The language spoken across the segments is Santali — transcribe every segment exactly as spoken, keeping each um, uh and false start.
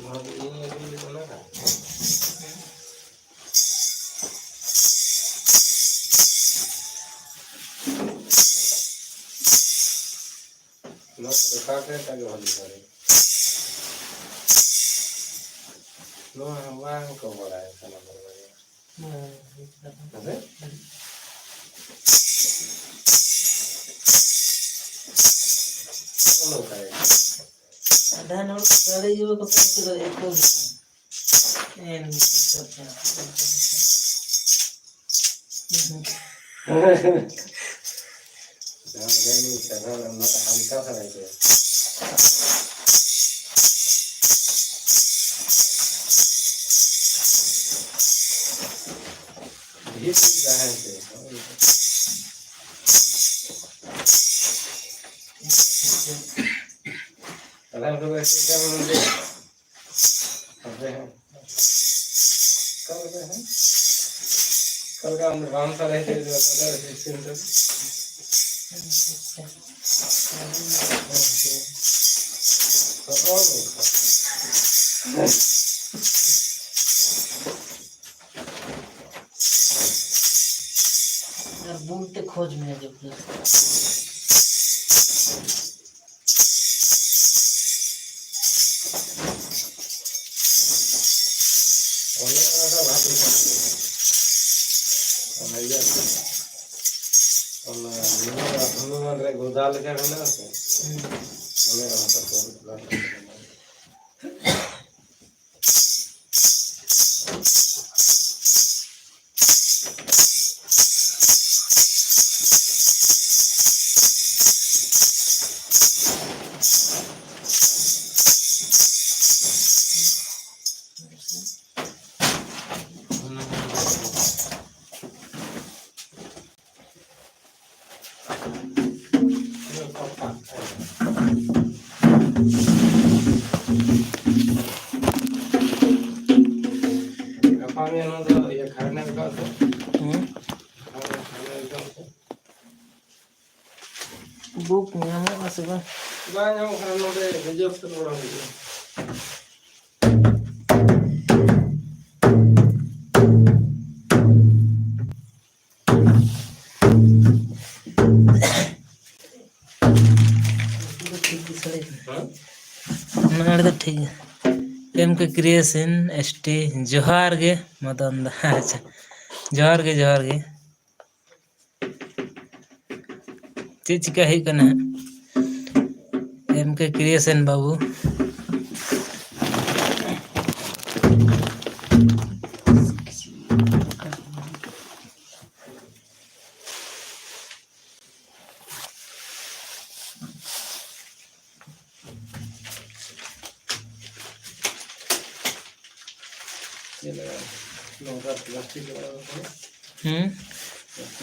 ᱱᱚᱣᱟ ᱫᱚ ᱤᱧ ᱟᱹᱜᱩ ᱞᱮᱫ ᱚᱱᱟ ᱠᱟᱱᱟ᱾ ᱱᱚᱣᱟ ᱫᱚ ᱠᱟᱴ ᱨᱮ ᱮᱴᱟᱜ ᱜᱮ ᱵᱷᱟᱞᱤ ᱫᱟᱨᱮ᱾ ᱱᱚᱣᱟ ᱦᱚᱸ ᱵᱟᱝ ᱠᱚ ᱵᱟᱲᱟᱭ ᱠᱟᱱᱟ ᱵᱟᱵᱟ᱾ ᱦᱮᱸ, ᱦᱮᱸ᱾ ᱦᱮᱸ ᱥᱮ? ᱱᱚᱜᱼᱚ ᱱᱚᱝᱠᱟ ᱜᱮ᱾ ᱟᱫᱷᱟᱱ ᱦᱚᱲ ᱫᱟᱲᱮ ᱜᱮ ᱵᱟᱠᱚ ᱯᱟᱹᱛᱭᱟᱹᱣ ᱫᱟᱲᱮᱭᱟᱜᱼᱟ, ᱮᱠᱫᱚᱢ᱾ ᱮᱱ ᱡᱟᱦᱟᱸ ᱞᱮᱠᱟ ᱜᱮ ᱥᱟᱜᱟᱲ ᱚᱱᱟ ᱦᱟᱞᱠᱟ ᱫᱷᱟᱨᱟ ᱜᱮ᱾ ᱰᱷᱮᱨ ᱫᱚ ᱛᱟᱦᱮᱸ ᱦᱚᱪᱚᱭ᱾ ᱟᱫᱷᱟᱱ ᱠᱚᱫᱚ ᱪᱮᱫ ᱞᱮᱠᱟ ᱵᱚᱱ ᱞᱟᱹᱭᱟ? ᱟᱯᱮ ᱦᱚᱸ᱾ ᱚᱠᱟ ᱞᱮᱠᱟ ᱦᱮᱸ? ᱚᱠᱟ ᱞᱮᱠᱟ ᱟᱢ ᱫᱚ ᱵᱟᱢ ᱥᱟᱰᱮ ᱦᱚᱪᱚᱭᱮᱫᱟ, ᱚᱱᱟ ᱫᱚ ᱥᱤᱥᱴᱮᱢ ᱛᱮ? ᱱᱚᱜᱼᱚ ᱱᱚᱝᱠᱟ᱾ ᱟᱨ ᱵᱩᱞ ᱛᱮ ᱠᱷᱚᱡᱽ ᱢᱮ ᱡᱚᱛᱚ᱾ ᱚᱱᱮ ᱚᱱᱟ ᱫᱚ ᱵᱷᱟᱵᱽ ᱞᱮᱠᱟ᱾ ᱚᱱᱟ ᱤᱭᱟᱹ, ᱚᱱᱟ ᱦᱚᱱᱩᱢᱟᱱ ᱨᱮ ᱜᱚᱫᱟ ᱞᱮᱠᱟ ᱢᱮᱱᱟᱜᱼᱟ ᱥᱮ? ᱦᱩᱸ᱾ ᱚᱱᱮ ᱚᱱᱟ ᱠᱚ᱾ ᱜᱟᱯᱟ ᱢᱮᱭᱟᱝ ᱱᱚᱣᱟ ᱫᱚ ᱤᱭᱟᱹ ᱠᱷᱟᱨᱱᱟ ᱨᱟᱠᱟᱵ ᱥᱮ? ᱦᱩᱸ᱾ ᱠᱷᱟᱨᱱᱟ ᱨᱟᱠᱟᱵ ᱥᱮ? ᱵᱩᱠ ᱧᱟᱢᱚᱜᱼᱟ ᱥᱮ ᱵᱟᱝ? ᱵᱟᱝ ᱧᱟᱢᱚᱜ ᱠᱟᱱᱟ, ᱱᱚᱰᱮ ᱨᱤᱡᱟᱨᱵᱷ ᱠᱟᱛᱮ ᱵᱟᱲᱟ ᱦᱩᱭᱩᱜᱼᱟ᱾ ᱚᱱᱟ ᱫᱚ ᱴᱷᱤᱠ ᱜᱮᱭᱟ᱾ M K Creation S T, ᱡᱚᱦᱟᱨ ᱜᱮ ᱢᱟᱫᱚᱱ ᱫᱟ᱾ ᱟᱪᱪᱷᱟ, ᱡᱚᱦᱟᱨ ᱜᱮ, ᱡᱚᱦᱟᱨ ᱜᱮ᱾ ᱪᱮᱫ ᱪᱤᱠᱟ ᱦᱩᱭᱩᱜ ᱠᱟᱱᱟ ᱦᱟᱸᱜ? M K Creation ᱵᱟᱹᱵᱩ᱾ ᱦᱩᱸ᱾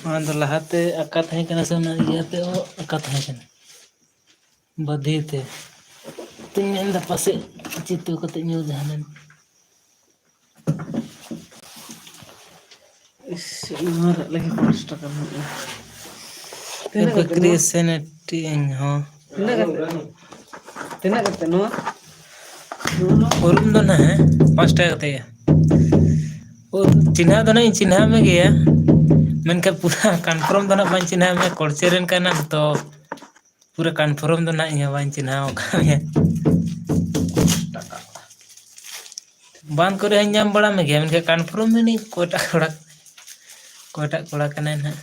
ᱚᱱᱟ ᱫᱚ ᱞᱟᱦᱟᱛᱮ ᱟᱠᱟ ᱛᱟᱦᱮᱸ ᱠᱟᱱᱟ ᱥᱮ ᱚᱱᱟ ᱤᱭᱟᱹᱛᱮ ᱟᱠᱟ ᱛᱟᱦᱮᱸ ᱠᱟᱱᱟ? ᱵᱟᱹᱫᱷᱤ ᱛᱮ᱾ ᱛᱤᱧ ᱢᱮᱱᱫᱟ ᱯᱟᱥᱮᱡ ᱪᱤᱛᱟᱹ ᱠᱟᱛᱮ ᱧᱩᱨ ᱡᱟᱦᱟᱸ ᱞᱮᱱ᱾ ᱤᱥ, ᱱᱚᱣᱟ ᱨᱮ ᱞᱟᱹᱜᱤᱫ ᱯᱟᱸᱪ ᱴᱟᱠᱟ ᱢᱮᱱᱟᱜᱼᱟ᱾ ᱛᱤᱱᱟᱹᱜ ᱠᱟᱛᱮ ᱱᱚᱣᱟ? ᱠᱨᱤᱥᱮᱱᱮᱴᱤ ᱤᱧ ᱦᱚᱸ᱾ ᱛᱤᱱᱟᱹᱜ ᱠᱟᱛᱮ? ᱛᱤᱱᱟᱹᱜ ᱠᱟᱛᱮ ᱱᱚᱣᱟ? ᱩᱨᱩᱢ ᱫᱚ ᱱᱟᱦᱟᱜ ᱯᱟᱸᱪ ᱴᱟᱠᱟ ᱠᱟᱛᱮ ᱜᱮ᱾ ᱳ, ᱪᱤᱱᱦᱟᱹ ᱫᱚ ᱱᱟᱦᱟᱜ ᱤᱧ ᱪᱤᱱᱦᱟᱹ ᱢᱮ ᱜᱮᱭᱟ, ᱢᱮᱱᱠᱷᱟᱱ ᱯᱩᱨᱟᱹ ᱠᱚᱱᱯᱷᱟᱨᱢ ᱫᱚ ᱱᱟᱦᱟᱜ ᱵᱟᱹᱧ ᱪᱤᱱᱦᱟᱹ ᱢᱮᱭᱟ, ᱠᱚᱲᱪᱮ ᱨᱮᱱ ᱠᱟᱱᱟᱢ ᱛᱚ᱾ ᱯᱩᱨᱟᱹ ᱠᱚᱱᱯᱷᱟᱨᱢ ᱫᱚ ᱱᱟᱦᱟᱜ ᱤᱧ ᱦᱚᱸ ᱵᱟᱹᱧ ᱪᱤᱱᱦᱟᱹ ᱟᱠᱟᱫ ᱢᱮᱭᱟ᱾ ᱵᱟᱸᱫᱷ ᱠᱚᱨᱮ ᱦᱚᱸᱧ ᱧᱟᱢ ᱵᱟᱲᱟ ᱢᱮᱜᱮᱭᱟ, ᱢᱮᱱᱠᱷᱟᱱ ᱠᱚᱱᱯᱷᱟᱨᱢ ᱢᱮᱱᱟᱹᱧ ᱚᱠᱚᱭᱴᱟᱜ ᱠᱚᱲᱟ, ᱚᱠᱚᱭᱴᱟᱜ ᱠᱚᱲᱟ ᱠᱟᱱᱟᱭ ᱱᱟᱦᱟᱜ᱾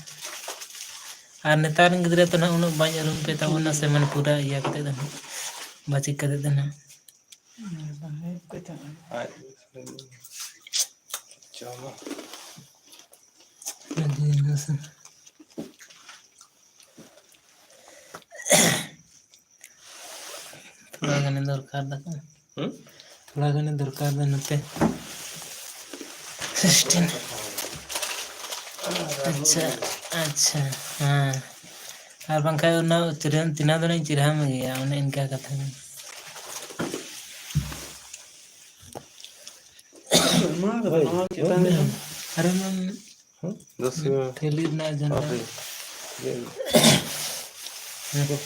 ᱟᱨ ᱱᱮᱛᱟᱨ ᱨᱮᱱ ᱜᱤᱫᱽᱨᱟᱹ ᱫᱚ ᱱᱟᱦᱟᱜ ᱩᱱᱟᱹᱜ ᱵᱟᱹᱧ ᱩᱨᱩᱢ ᱯᱮ ᱛᱟᱵᱚᱱᱟ ᱥᱮ, ᱢᱟᱱᱮ ᱯᱩᱨᱟᱹ ᱤᱭᱟᱹ ᱠᱟᱛᱮ ᱫᱚ ᱱᱟᱦᱟᱜ, ᱵᱟᱪᱤᱠ ᱠᱟᱛᱮ ᱫᱚ ᱱᱟᱦᱟᱜ᱾ ᱟᱡ ᱪᱚᱞᱚ᱾ ᱟᱹᱰᱤ ᱱᱟᱥᱮ᱾ ᱛᱷᱚᱲᱟ ᱜᱟᱱᱮ ᱫᱚᱨᱠᱟᱨ ᱫᱟᱠᱚ᱾ ᱦᱩᱸ? ᱛᱷᱚᱲᱟ ᱜᱟᱱᱮ ᱫᱚᱨᱠᱟᱨ ᱫᱟ ᱱᱚᱛᱮ᱾ ᱥᱤᱥᱴᱮᱢ᱾ ᱟᱪᱪᱷᱟ, ᱟᱪᱪᱷᱟ, ᱦᱮᱸ᱾ ᱟᱨ ᱵᱟᱝᱠᱷᱟᱱ ᱚᱱᱟ ᱪᱤᱨᱦᱟᱹ-, ᱪᱤᱱᱦᱟᱹ ᱫᱚ ᱱᱟᱧ ᱪᱤᱨᱦᱟᱹ ᱢᱮ ᱜᱮᱭᱟ, ᱚᱱᱮ ᱤᱱᱠᱟ ᱠᱟᱛᱷᱟ ᱠᱟᱱᱟ᱾ ᱢᱟ ᱫᱚ ᱦᱳᱭ, ᱱᱚᱣᱟ ᱪᱮᱛᱟᱱ ᱨᱮ᱾ ᱟᱨ ᱚᱱᱟ ᱦᱩᱸ? ᱫᱚᱥ ᱴᱟᱠᱟ᱾ ᱛᱷᱟᱹᱞᱤ ᱨᱮᱱᱟᱜ ᱡᱟᱦᱟᱸ ᱦᱳᱭ᱾ ᱦᱮᱸ᱾ ᱤᱱᱟᱹ ᱜᱮ?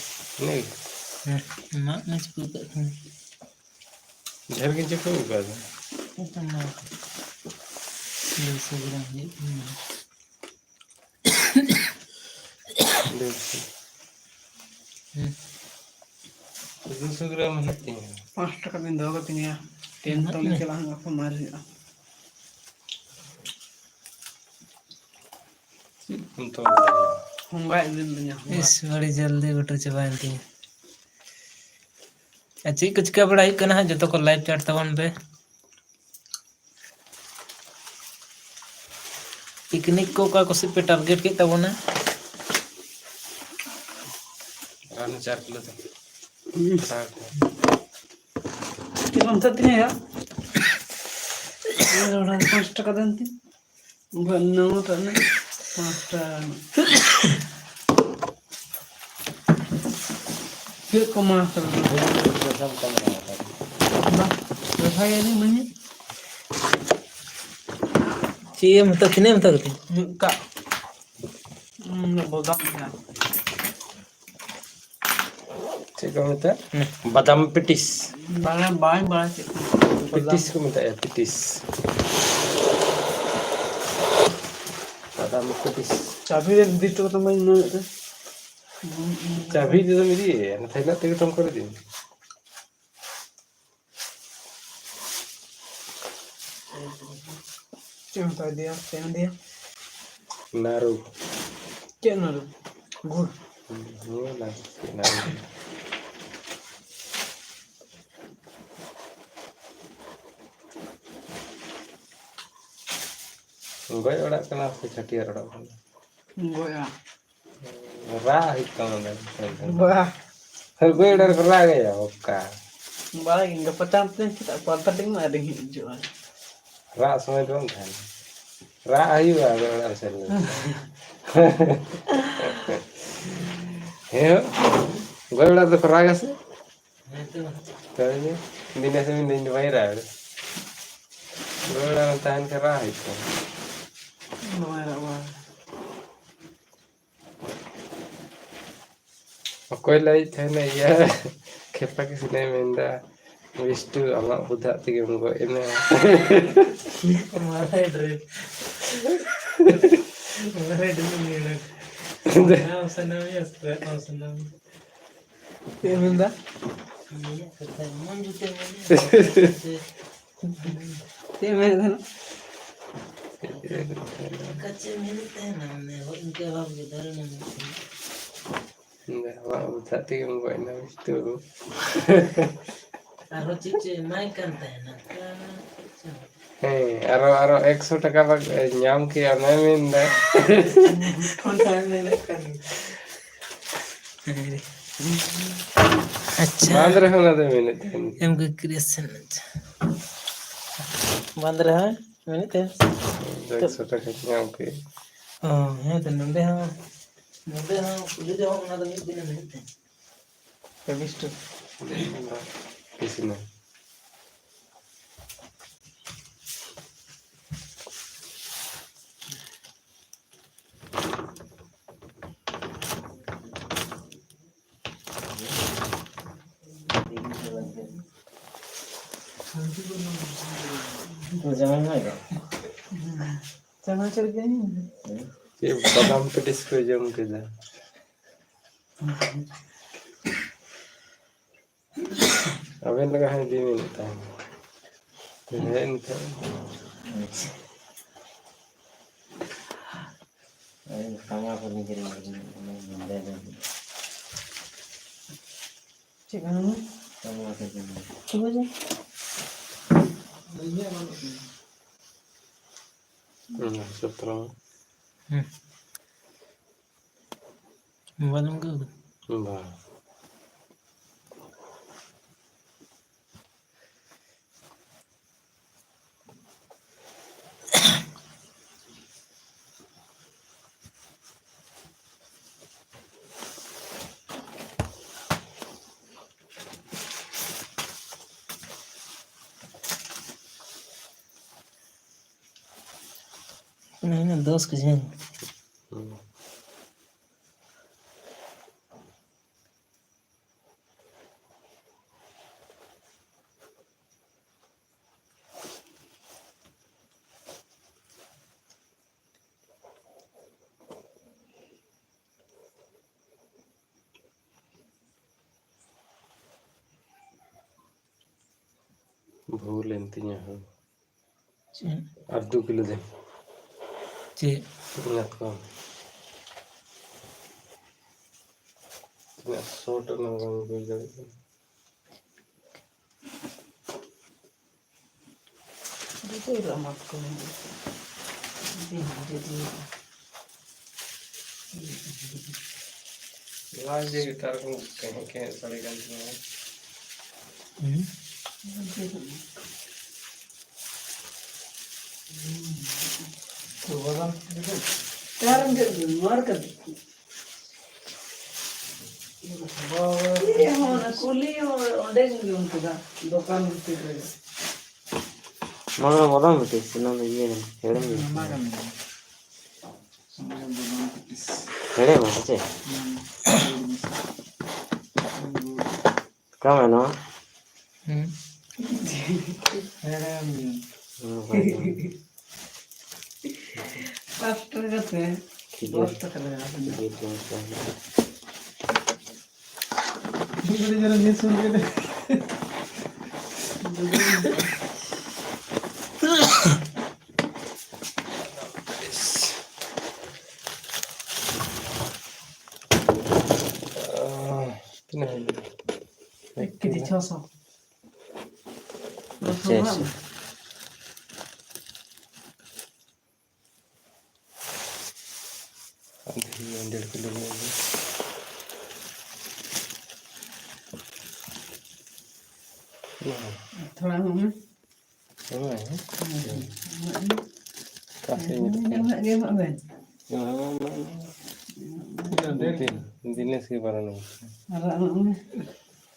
ᱦᱮᱸ, ᱢᱟᱜ ᱢᱮ ᱪᱤᱠᱟᱹ ᱠᱟᱜ ᱠᱷᱟᱱ᱾ ᱰᱷᱮᱨ ᱜᱤᱧ ᱪᱤᱠᱟᱹ ᱠᱟᱫᱟ᱾ ᱦᱮᱸᱛᱚ ᱢᱟ᱾ ᱫᱩᱥᱚ ᱜᱨᱟᱢ ᱦᱩᱭᱩᱜ ᱠᱟᱱᱟ᱾ ᱦᱩᱸ᱾ ᱥᱩᱫᱷᱩ ᱥᱩᱫᱷᱩ ᱨᱮ ᱢᱮᱱᱟᱜ ᱛᱤᱧᱟ᱾ ᱯᱟᱸᱪ ᱴᱟᱠᱟ ᱵᱤᱱ ᱫᱚᱦᱚ ᱠᱟᱹᱛᱤᱧᱟ᱾ ᱴᱮᱱ ᱛᱚᱞᱤᱧ ᱪᱟᱞᱟᱜᱼᱟ, ᱜᱟᱯᱟ ᱢᱟᱨ ᱦᱩᱭᱩᱜᱼᱟ᱾ ᱪᱮᱫ ᱮᱢ ᱛᱚᱞ ᱞᱮᱫᱟ? ᱦᱚᱸᱜᱟᱭ ᱤᱫᱤ ᱞᱤᱧᱟ, ᱦᱚᱸᱜᱟ᱾ ᱤᱥ, ᱟᱹᱰᱤ ᱡᱚᱞᱫᱤ ᱵᱟᱹᱴᱟᱹ ᱪᱟᱵᱟᱭᱮᱱ ᱛᱤᱧᱟ᱾ ᱟᱨ ᱪᱮᱫ ᱠᱚ ᱪᱤᱠᱟᱹ ᱵᱟᱲᱟ ᱦᱩᱭᱩᱜ ᱠᱟᱱᱟ ᱦᱟᱸᱜ, ᱡᱚᱛᱚ ᱠᱚ ᱞᱟᱭᱤᱵᱷ ᱪᱟᱴ ᱛᱟᱵᱚᱱ ᱯᱮ᱾ ᱯᱤᱠᱱᱤᱠ ᱠᱚ ᱚᱠᱟ ᱠᱚᱥᱮᱫ ᱯᱮ ᱴᱟᱨᱜᱮᱴ ᱠᱮᱫ ᱛᱟᱵᱚᱱᱟ? ᱟᱨ ᱪᱟᱨ ᱠᱤᱞᱳ ᱛᱮ᱾ ᱦᱩᱸ᱾ ᱪᱮᱫ ᱵᱟᱝ ᱛᱟᱦᱮᱸ ᱛᱤᱧᱟᱹ ᱭᱟ? ᱯᱟᱸᱪ ᱴᱟᱠᱟ ᱫᱮᱱ ᱛᱤᱧ᱾ ᱩᱱᱠᱩᱣᱟᱜ ᱱᱟᱣᱟ ᱴᱟᱜ ᱨᱮᱱᱟᱜ ᱯᱟᱸᱪ ᱴᱟᱠᱟ ᱨᱮᱱᱟᱜ᱾ ᱪᱮᱫ ᱠᱚ ᱢᱟ ᱛᱚᱵᱮ? ᱵᱟ, ᱫᱟᱸᱥᱟᱭ ᱮᱱᱮᱡ ᱢᱟᱹᱧ᱾ ᱪᱮᱫ ᱮᱢ ᱦᱟᱛᱟᱣ, ᱛᱤᱱᱟᱹᱜ ᱮᱢ ᱦᱟᱛᱟᱣ ᱠᱮᱫᱟ? ᱢᱤᱫ ᱠᱟᱜ᱾ ᱩᱸ, ᱵᱚᱫᱟᱢ ᱠᱟᱱᱟ᱾ ᱪᱮᱫ ᱠᱚ ᱢᱮᱛᱟᱜᱼᱟ? ᱦᱩᱸ᱾ ᱵᱟᱫᱟᱢ ᱯᱤᱴᱤᱥ᱾ ᱵᱟᱝᱟ, ᱵᱟᱝ, ᱵᱟᱝ, ᱪᱮᱫ ᱠᱚ ᱢᱮᱛᱟᱜᱼᱟ? ᱯᱤᱴᱤᱥ ᱠᱚ ᱢᱮᱛᱟᱜᱼᱟ, ᱯᱤᱴᱤᱥ᱾ ᱵᱟᱫᱟᱢ ᱯᱤᱴᱤᱥ᱾ ᱪᱟᱵᱤ ᱨᱮ ᱤᱫᱤ ᱦᱚᱴᱚ ᱠᱟᱛᱟᱢ ᱢᱟᱧ ᱮᱢᱟᱢᱮᱫ ᱫᱚ᱾ ᱪᱟᱵᱤ ᱤᱫᱤ ᱫᱚᱢ ᱤᱫᱤᱭᱮᱭᱟ? ᱛᱷᱟᱭᱞᱟ ᱛᱮᱜᱮ ᱛᱚᱢ ᱠᱚᱨᱮ ᱫᱤᱱ᱾ ᱪᱮᱫ ᱮᱢ ᱦᱟᱛᱟᱣ ᱤᱫᱤᱭᱟ? ᱪᱮᱫ ᱮᱢ ᱤᱫᱤᱭᱟ? ᱱᱟᱨᱩ᱾ ᱪᱮᱫ ᱱᱟᱨᱩ? ᱜᱩᱲ᱾ ᱦᱩᱸ, ᱱᱤᱭᱟᱹ ᱱᱟᱨᱩ, ᱪᱮᱫ ᱱᱟᱨᱩ? ᱜᱚᱡ ᱚᱲᱟᱜ ᱠᱟᱱᱟ ᱥᱮ ᱪᱷᱟᱹᱴᱭᱟᱹᱨ ᱚᱲᱟᱜ ᱠᱟᱱᱟ? ᱜᱚᱡ ᱚᱲᱟᱜ᱾ ᱨᱟᱜ ᱦᱩᱭᱩᱜ ᱛᱟᱢᱟ ᱚᱸᱰᱮ᱾ ᱵᱟ᱾ ᱦᱳᱭ, ᱜᱚᱡ ᱚᱲᱟᱜ ᱨᱮᱠᱚ ᱨᱟᱜ ᱜᱮᱭᱟ, ᱚᱠᱟ? ᱵᱟᱝ, ᱜᱟᱯᱟ ᱪᱟᱢ ᱛᱮ ᱪᱮᱫᱟᱜ ᱯᱟᱞᱴᱟ ᱛᱮᱜᱮ ᱢᱟ ᱟᱹᱰᱤ ᱦᱤᱡᱩᱜᱼᱟ᱾ ᱨᱟᱜ ᱥᱚᱢᱚᱭ ᱫᱚ ᱵᱟᱝ ᱛᱟᱦᱮᱱᱟ᱾ ᱨᱟᱜ ᱦᱩᱭᱩᱜᱼᱟ, ᱜᱚᱡ ᱚᱲᱟᱜ ᱮᱢ ᱥᱮᱱ ᱞᱮᱱᱠᱷᱟᱱ᱾ ᱦᱮᱸ, ᱜᱚᱡ ᱚᱲᱟᱜ ᱨᱮᱫᱚ ᱠᱚ ᱨᱟᱜᱟ ᱥᱮ? ᱛᱚᱵᱮ ᱡᱮ, ᱫᱤᱱᱮ ᱥᱮ ᱢᱤᱫ ᱫᱤᱱ ᱫᱚ ᱵᱟᱭ ᱨᱟᱜᱟ᱾ ᱜᱚᱡ ᱚᱲᱟᱜ ᱨᱮ ᱛᱟᱦᱮᱱ ᱠᱷᱟᱱ ᱨᱟᱜ ᱦᱩᱭᱩᱜ ᱛᱟᱢᱟ᱾ ᱵᱟᱭ ᱨᱟᱜ ᱵᱟᱲᱟ᱾ ᱚᱠᱚᱭ ᱞᱟᱹᱭᱮᱫ ᱛᱟᱦᱮᱱᱟ ᱤᱭᱟᱹ? ᱠᱷᱮᱯᱟ ᱠᱤᱥᱱᱮ ᱢᱮᱱᱫᱟ, ᱵᱤᱥᱴᱩ, ᱟᱢᱟᱜ ᱵᱩᱫᱷᱟᱜ ᱛᱮᱜᱮᱢ ᱜᱚᱡ ᱮᱱᱟ᱾ ᱢᱟᱨᱮ ᱰᱨᱮ-, ᱢᱟᱨᱮ ᱰᱨᱮ-, ᱥᱟᱱᱟᱢ ᱥᱟᱱᱟᱢ ᱥᱟᱱᱟᱢ᱾ ᱪᱮᱫ ᱮ ᱢᱮᱱᱫᱟ? ᱪᱮᱫ ᱮ ᱢᱮᱱᱮᱫ ᱛᱟᱦᱮᱱᱟ? ᱚᱱᱠᱟ ᱪᱮᱫ ᱮ ᱢᱮᱱᱮᱫ ᱛᱟᱦᱮᱱᱟ? ᱢᱟᱱᱮ, ᱦᱳᱭ, ᱤᱱᱠᱟᱹ ᱵᱷᱟᱵᱽ ᱜᱮ ᱫᱟᱨᱮ ᱱᱟᱹᱲᱤ᱾ ᱟᱢᱟᱜ ᱵᱚᱪᱷᱟ ᱛᱮᱜᱮᱢ ᱜᱚᱡ ᱮᱱᱟ ᱢᱤᱥᱴᱩ᱾ ᱟᱨᱦᱚᱸ ᱪᱮᱫ ᱪᱚᱭ ᱮᱢᱟᱭ ᱠᱟᱱ ᱛᱟᱦᱮᱱᱟ᱾ ᱦᱮᱸ, ᱟᱨᱚ, ᱟᱨᱚ ᱮᱠᱥᱚ ᱴᱟᱠᱟ ᱵᱟᱝ, ᱮ, ᱧᱟᱢ ᱠᱮᱭᱟ, ᱚᱱᱟᱭ ᱢᱮᱱᱫᱟ᱾ ᱚᱱᱟᱭ ᱢᱮᱱᱮᱫ ᱠᱟᱱ᱾ ᱟᱪᱪᱷᱟ᱾ ᱵᱟᱸᱫᱽ ᱨᱮᱦᱚᱸ ᱚᱱᱟ ᱫᱚᱭ ᱢᱮᱱᱮᱫ ᱛᱟᱦᱮᱱ᱾ ᱮᱢ ᱜᱮ ᱠᱨᱤᱭᱮᱥᱚᱱ, ᱟᱪᱪᱷᱟ᱾ ᱵᱟᱸᱫᱽ ᱨᱮᱦᱚᱸ ᱢᱮᱱᱮᱫ ᱛᱟᱦᱮᱱ᱾ ᱮᱠᱥᱚ ᱴᱟᱠᱟ ᱧᱟᱢ ᱠᱮᱫ᱾ ᱚ, ᱦᱮᱸ ᱛᱚ, ᱱᱚᱰᱮ ᱦᱚᱸ, ᱱᱚᱰᱮ ᱦᱚᱸ ᱠᱩᱞᱤ ᱡᱚᱝ ᱚᱱᱟ ᱫᱚ ᱢᱤᱫ ᱫᱤᱱ ᱮᱢ ᱦᱮᱡ ᱛᱮ᱾ ᱠᱮᱢᱤᱥᱴᱨᱤ᱾ ᱤᱥᱤᱱᱟ᱾ ᱡᱟᱶᱟᱭ ᱢᱮᱱᱟᱭ ᱫᱚ᱾ ᱡᱟᱶᱟᱭ ᱪᱮᱫ ᱞᱮᱠᱟ? ᱪᱮᱫ ᱵᱟᱫᱟᱢ ᱯᱮᱴᱤᱥ ᱠᱚ ᱡᱚᱢ ᱠᱮᱫᱟ? ᱟᱵᱮᱱ ᱞᱮᱠᱟ ᱦᱚᱸ ᱤᱫᱤ ᱢᱮᱱᱮᱫ ᱛᱟᱦᱮᱱ᱾ ᱦᱮᱡ ᱮᱱ ᱠᱷᱟᱱ᱾ ᱟᱪᱪᱷᱟ᱾ ᱟᱹᱞᱤᱧ ᱥᱟᱢᱟ ᱠᱚᱞᱤᱧ ᱠᱤᱨᱤᱧ ᱟᱹᱜᱩ ᱞᱮᱫᱟ, ᱚᱱᱟ ᱱᱚᱰᱮ ᱫᱚ᱾ ᱪᱮᱫ ᱠᱟᱱᱟ? ᱥᱟᱢᱟ ᱠᱚᱞᱤᱧ᱾ ᱪᱮᱫ ᱠᱚ ᱪᱮᱫ? ᱦᱩᱸ, ᱥᱩᱛᱨᱚ᱾ ᱦᱩᱸ᱾ ᱢᱳᱵᱟᱭᱤᱞ ᱮᱢ ᱟᱹᱜᱩ ᱠᱟᱫᱟ? ᱵᱟᱝ᱾ ᱢᱮᱱᱟ ᱫᱚᱥ ᱠᱮᱡᱤ᱾ ᱦᱩᱸ᱾ ᱵᱷᱩᱞ ᱮᱱ ᱛᱤᱧᱟ ᱦᱚᱸ᱾ ᱪᱮᱫ? ᱟᱨ ᱫᱩ ᱠᱤᱞᱳ ᱫᱮᱱ᱾ ᱪᱮᱫ? ᱛᱤᱱᱟᱹᱜ ᱠᱚᱢ? ᱛᱤᱱᱟᱹᱜ ᱥᱚᱨᱴ ᱚᱱᱟ ᱵᱟᱝ ᱵᱩᱡᱽ ᱫᱟᱲᱮᱭᱟᱜ ᱠᱟᱱᱟ᱾ ᱨᱩᱴᱤ ᱨᱮ ᱢᱟᱛᱠᱚᱢ ᱫᱤᱱ ᱡᱩᱫᱤ ᱱᱚᱣᱟ ᱡᱮ ᱮᱴᱟᱜ ᱨᱚᱠᱚᱢ ᱠᱮᱦᱮᱸ ᱠᱮᱦᱮᱸ ᱥᱟᱰᱮ ᱠᱟᱱ ᱛᱤᱧᱟ᱾ ᱦᱩᱸ? ᱚᱠᱟᱨᱮᱢ ᱡᱚᱢ ᱠᱮᱫᱟ? ᱱᱚᱣᱟ ᱨᱮ ᱠᱟᱹᱴᱤᱡ᱾ ᱤᱭᱟᱹ ᱦᱚᱸ, ᱚᱱᱟ ᱠᱩᱞᱤ ᱦᱚᱸ ᱚᱸᱰᱮ ᱜᱤᱧ ᱡᱚᱢ ᱠᱮᱫᱟ, ᱫᱚᱠᱟᱱ ᱵᱷᱤᱛᱤᱨ ᱨᱮᱜᱮ᱾ ᱱᱚᱣᱟ ᱫᱚ ᱵᱟᱫᱟᱢ ᱵᱤᱴᱤᱥ, ᱚᱱᱟ ᱫᱚ ᱤᱭᱟᱹ ᱠᱟᱱᱟ, ᱦᱮᱲᱮᱢ ᱜᱮ᱾ ᱚᱱᱟ ᱠᱟᱱ ᱜᱮᱭᱟ᱾ ᱚᱱᱟ ᱫᱚ ᱵᱟᱫᱟᱢ ᱵᱤᱴᱤᱥ᱾ ᱦᱮᱲᱮᱢᱟ ᱥᱮ ᱪᱮᱫ? ᱦᱩᱸ᱾ ᱚᱠᱟ ᱢᱮᱱᱟᱜᱼᱟ? ᱦᱩᱸ᱾ ᱦᱮᱲᱮᱢ ᱜᱮ᱾ ᱦᱩᱸ, ᱦᱳᱭ, ᱦᱳᱭ᱾ ᱯᱟᱸᱪ ᱴᱟᱠᱟ ᱠᱟᱛᱮ, ᱠᱷᱤᱡᱩᱨ᱾ ᱫᱚᱥ ᱴᱟᱠᱟ ᱞᱟᱜᱟᱜ ᱠᱟᱱᱟ᱾ ᱠᱷᱤᱡᱩᱨ ᱡᱚᱢ ᱥᱟᱱᱟ᱾ ᱢᱤᱫ ᱜᱷᱟᱹᱲᱤ ᱡᱮᱱᱚ ᱧᱩ ᱥᱩᱨ ᱠᱮᱫ᱾ ᱛᱤᱱᱟᱹᱜ ᱦᱩᱭᱱᱟ? ᱮᱠ ᱠᱮᱡᱤ ᱪᱷᱚᱥᱚ᱾ ᱟᱪᱪᱷᱟ, ᱟᱪᱪᱷᱟ᱾ ᱟᱫᱷᱮ ᱰᱮᱲ ᱠᱤᱞᱳ ᱞᱮ ᱟᱹᱜᱩᱭᱟ᱾ ᱛᱷᱚᱲᱟ ᱮᱢᱟᱜ ᱢᱮ᱾ ᱮᱢᱟᱜ ᱢᱮ? ᱦᱮᱸ, ᱦᱮᱸ, ᱮᱢᱟᱜ ᱢᱮ᱾ ᱚᱠᱟ ᱥᱮᱫ ᱤᱧ ᱩᱫᱩᱜ ᱠᱟᱱᱟ? ᱮᱢᱟᱜ ᱜᱮ ᱮᱢᱟᱜ ᱢᱮ᱾ ᱮᱢᱟᱜ ᱢᱮ, ᱮᱢᱟᱜ ᱢᱮ᱾ ᱫᱤᱱ-, ᱫᱤᱱᱮᱥ ᱜᱮ ᱯᱟᱨᱚᱢ ᱮᱱᱟ᱾ ᱟᱨᱟᱜ ᱮᱢᱟᱜ ᱢᱮ᱾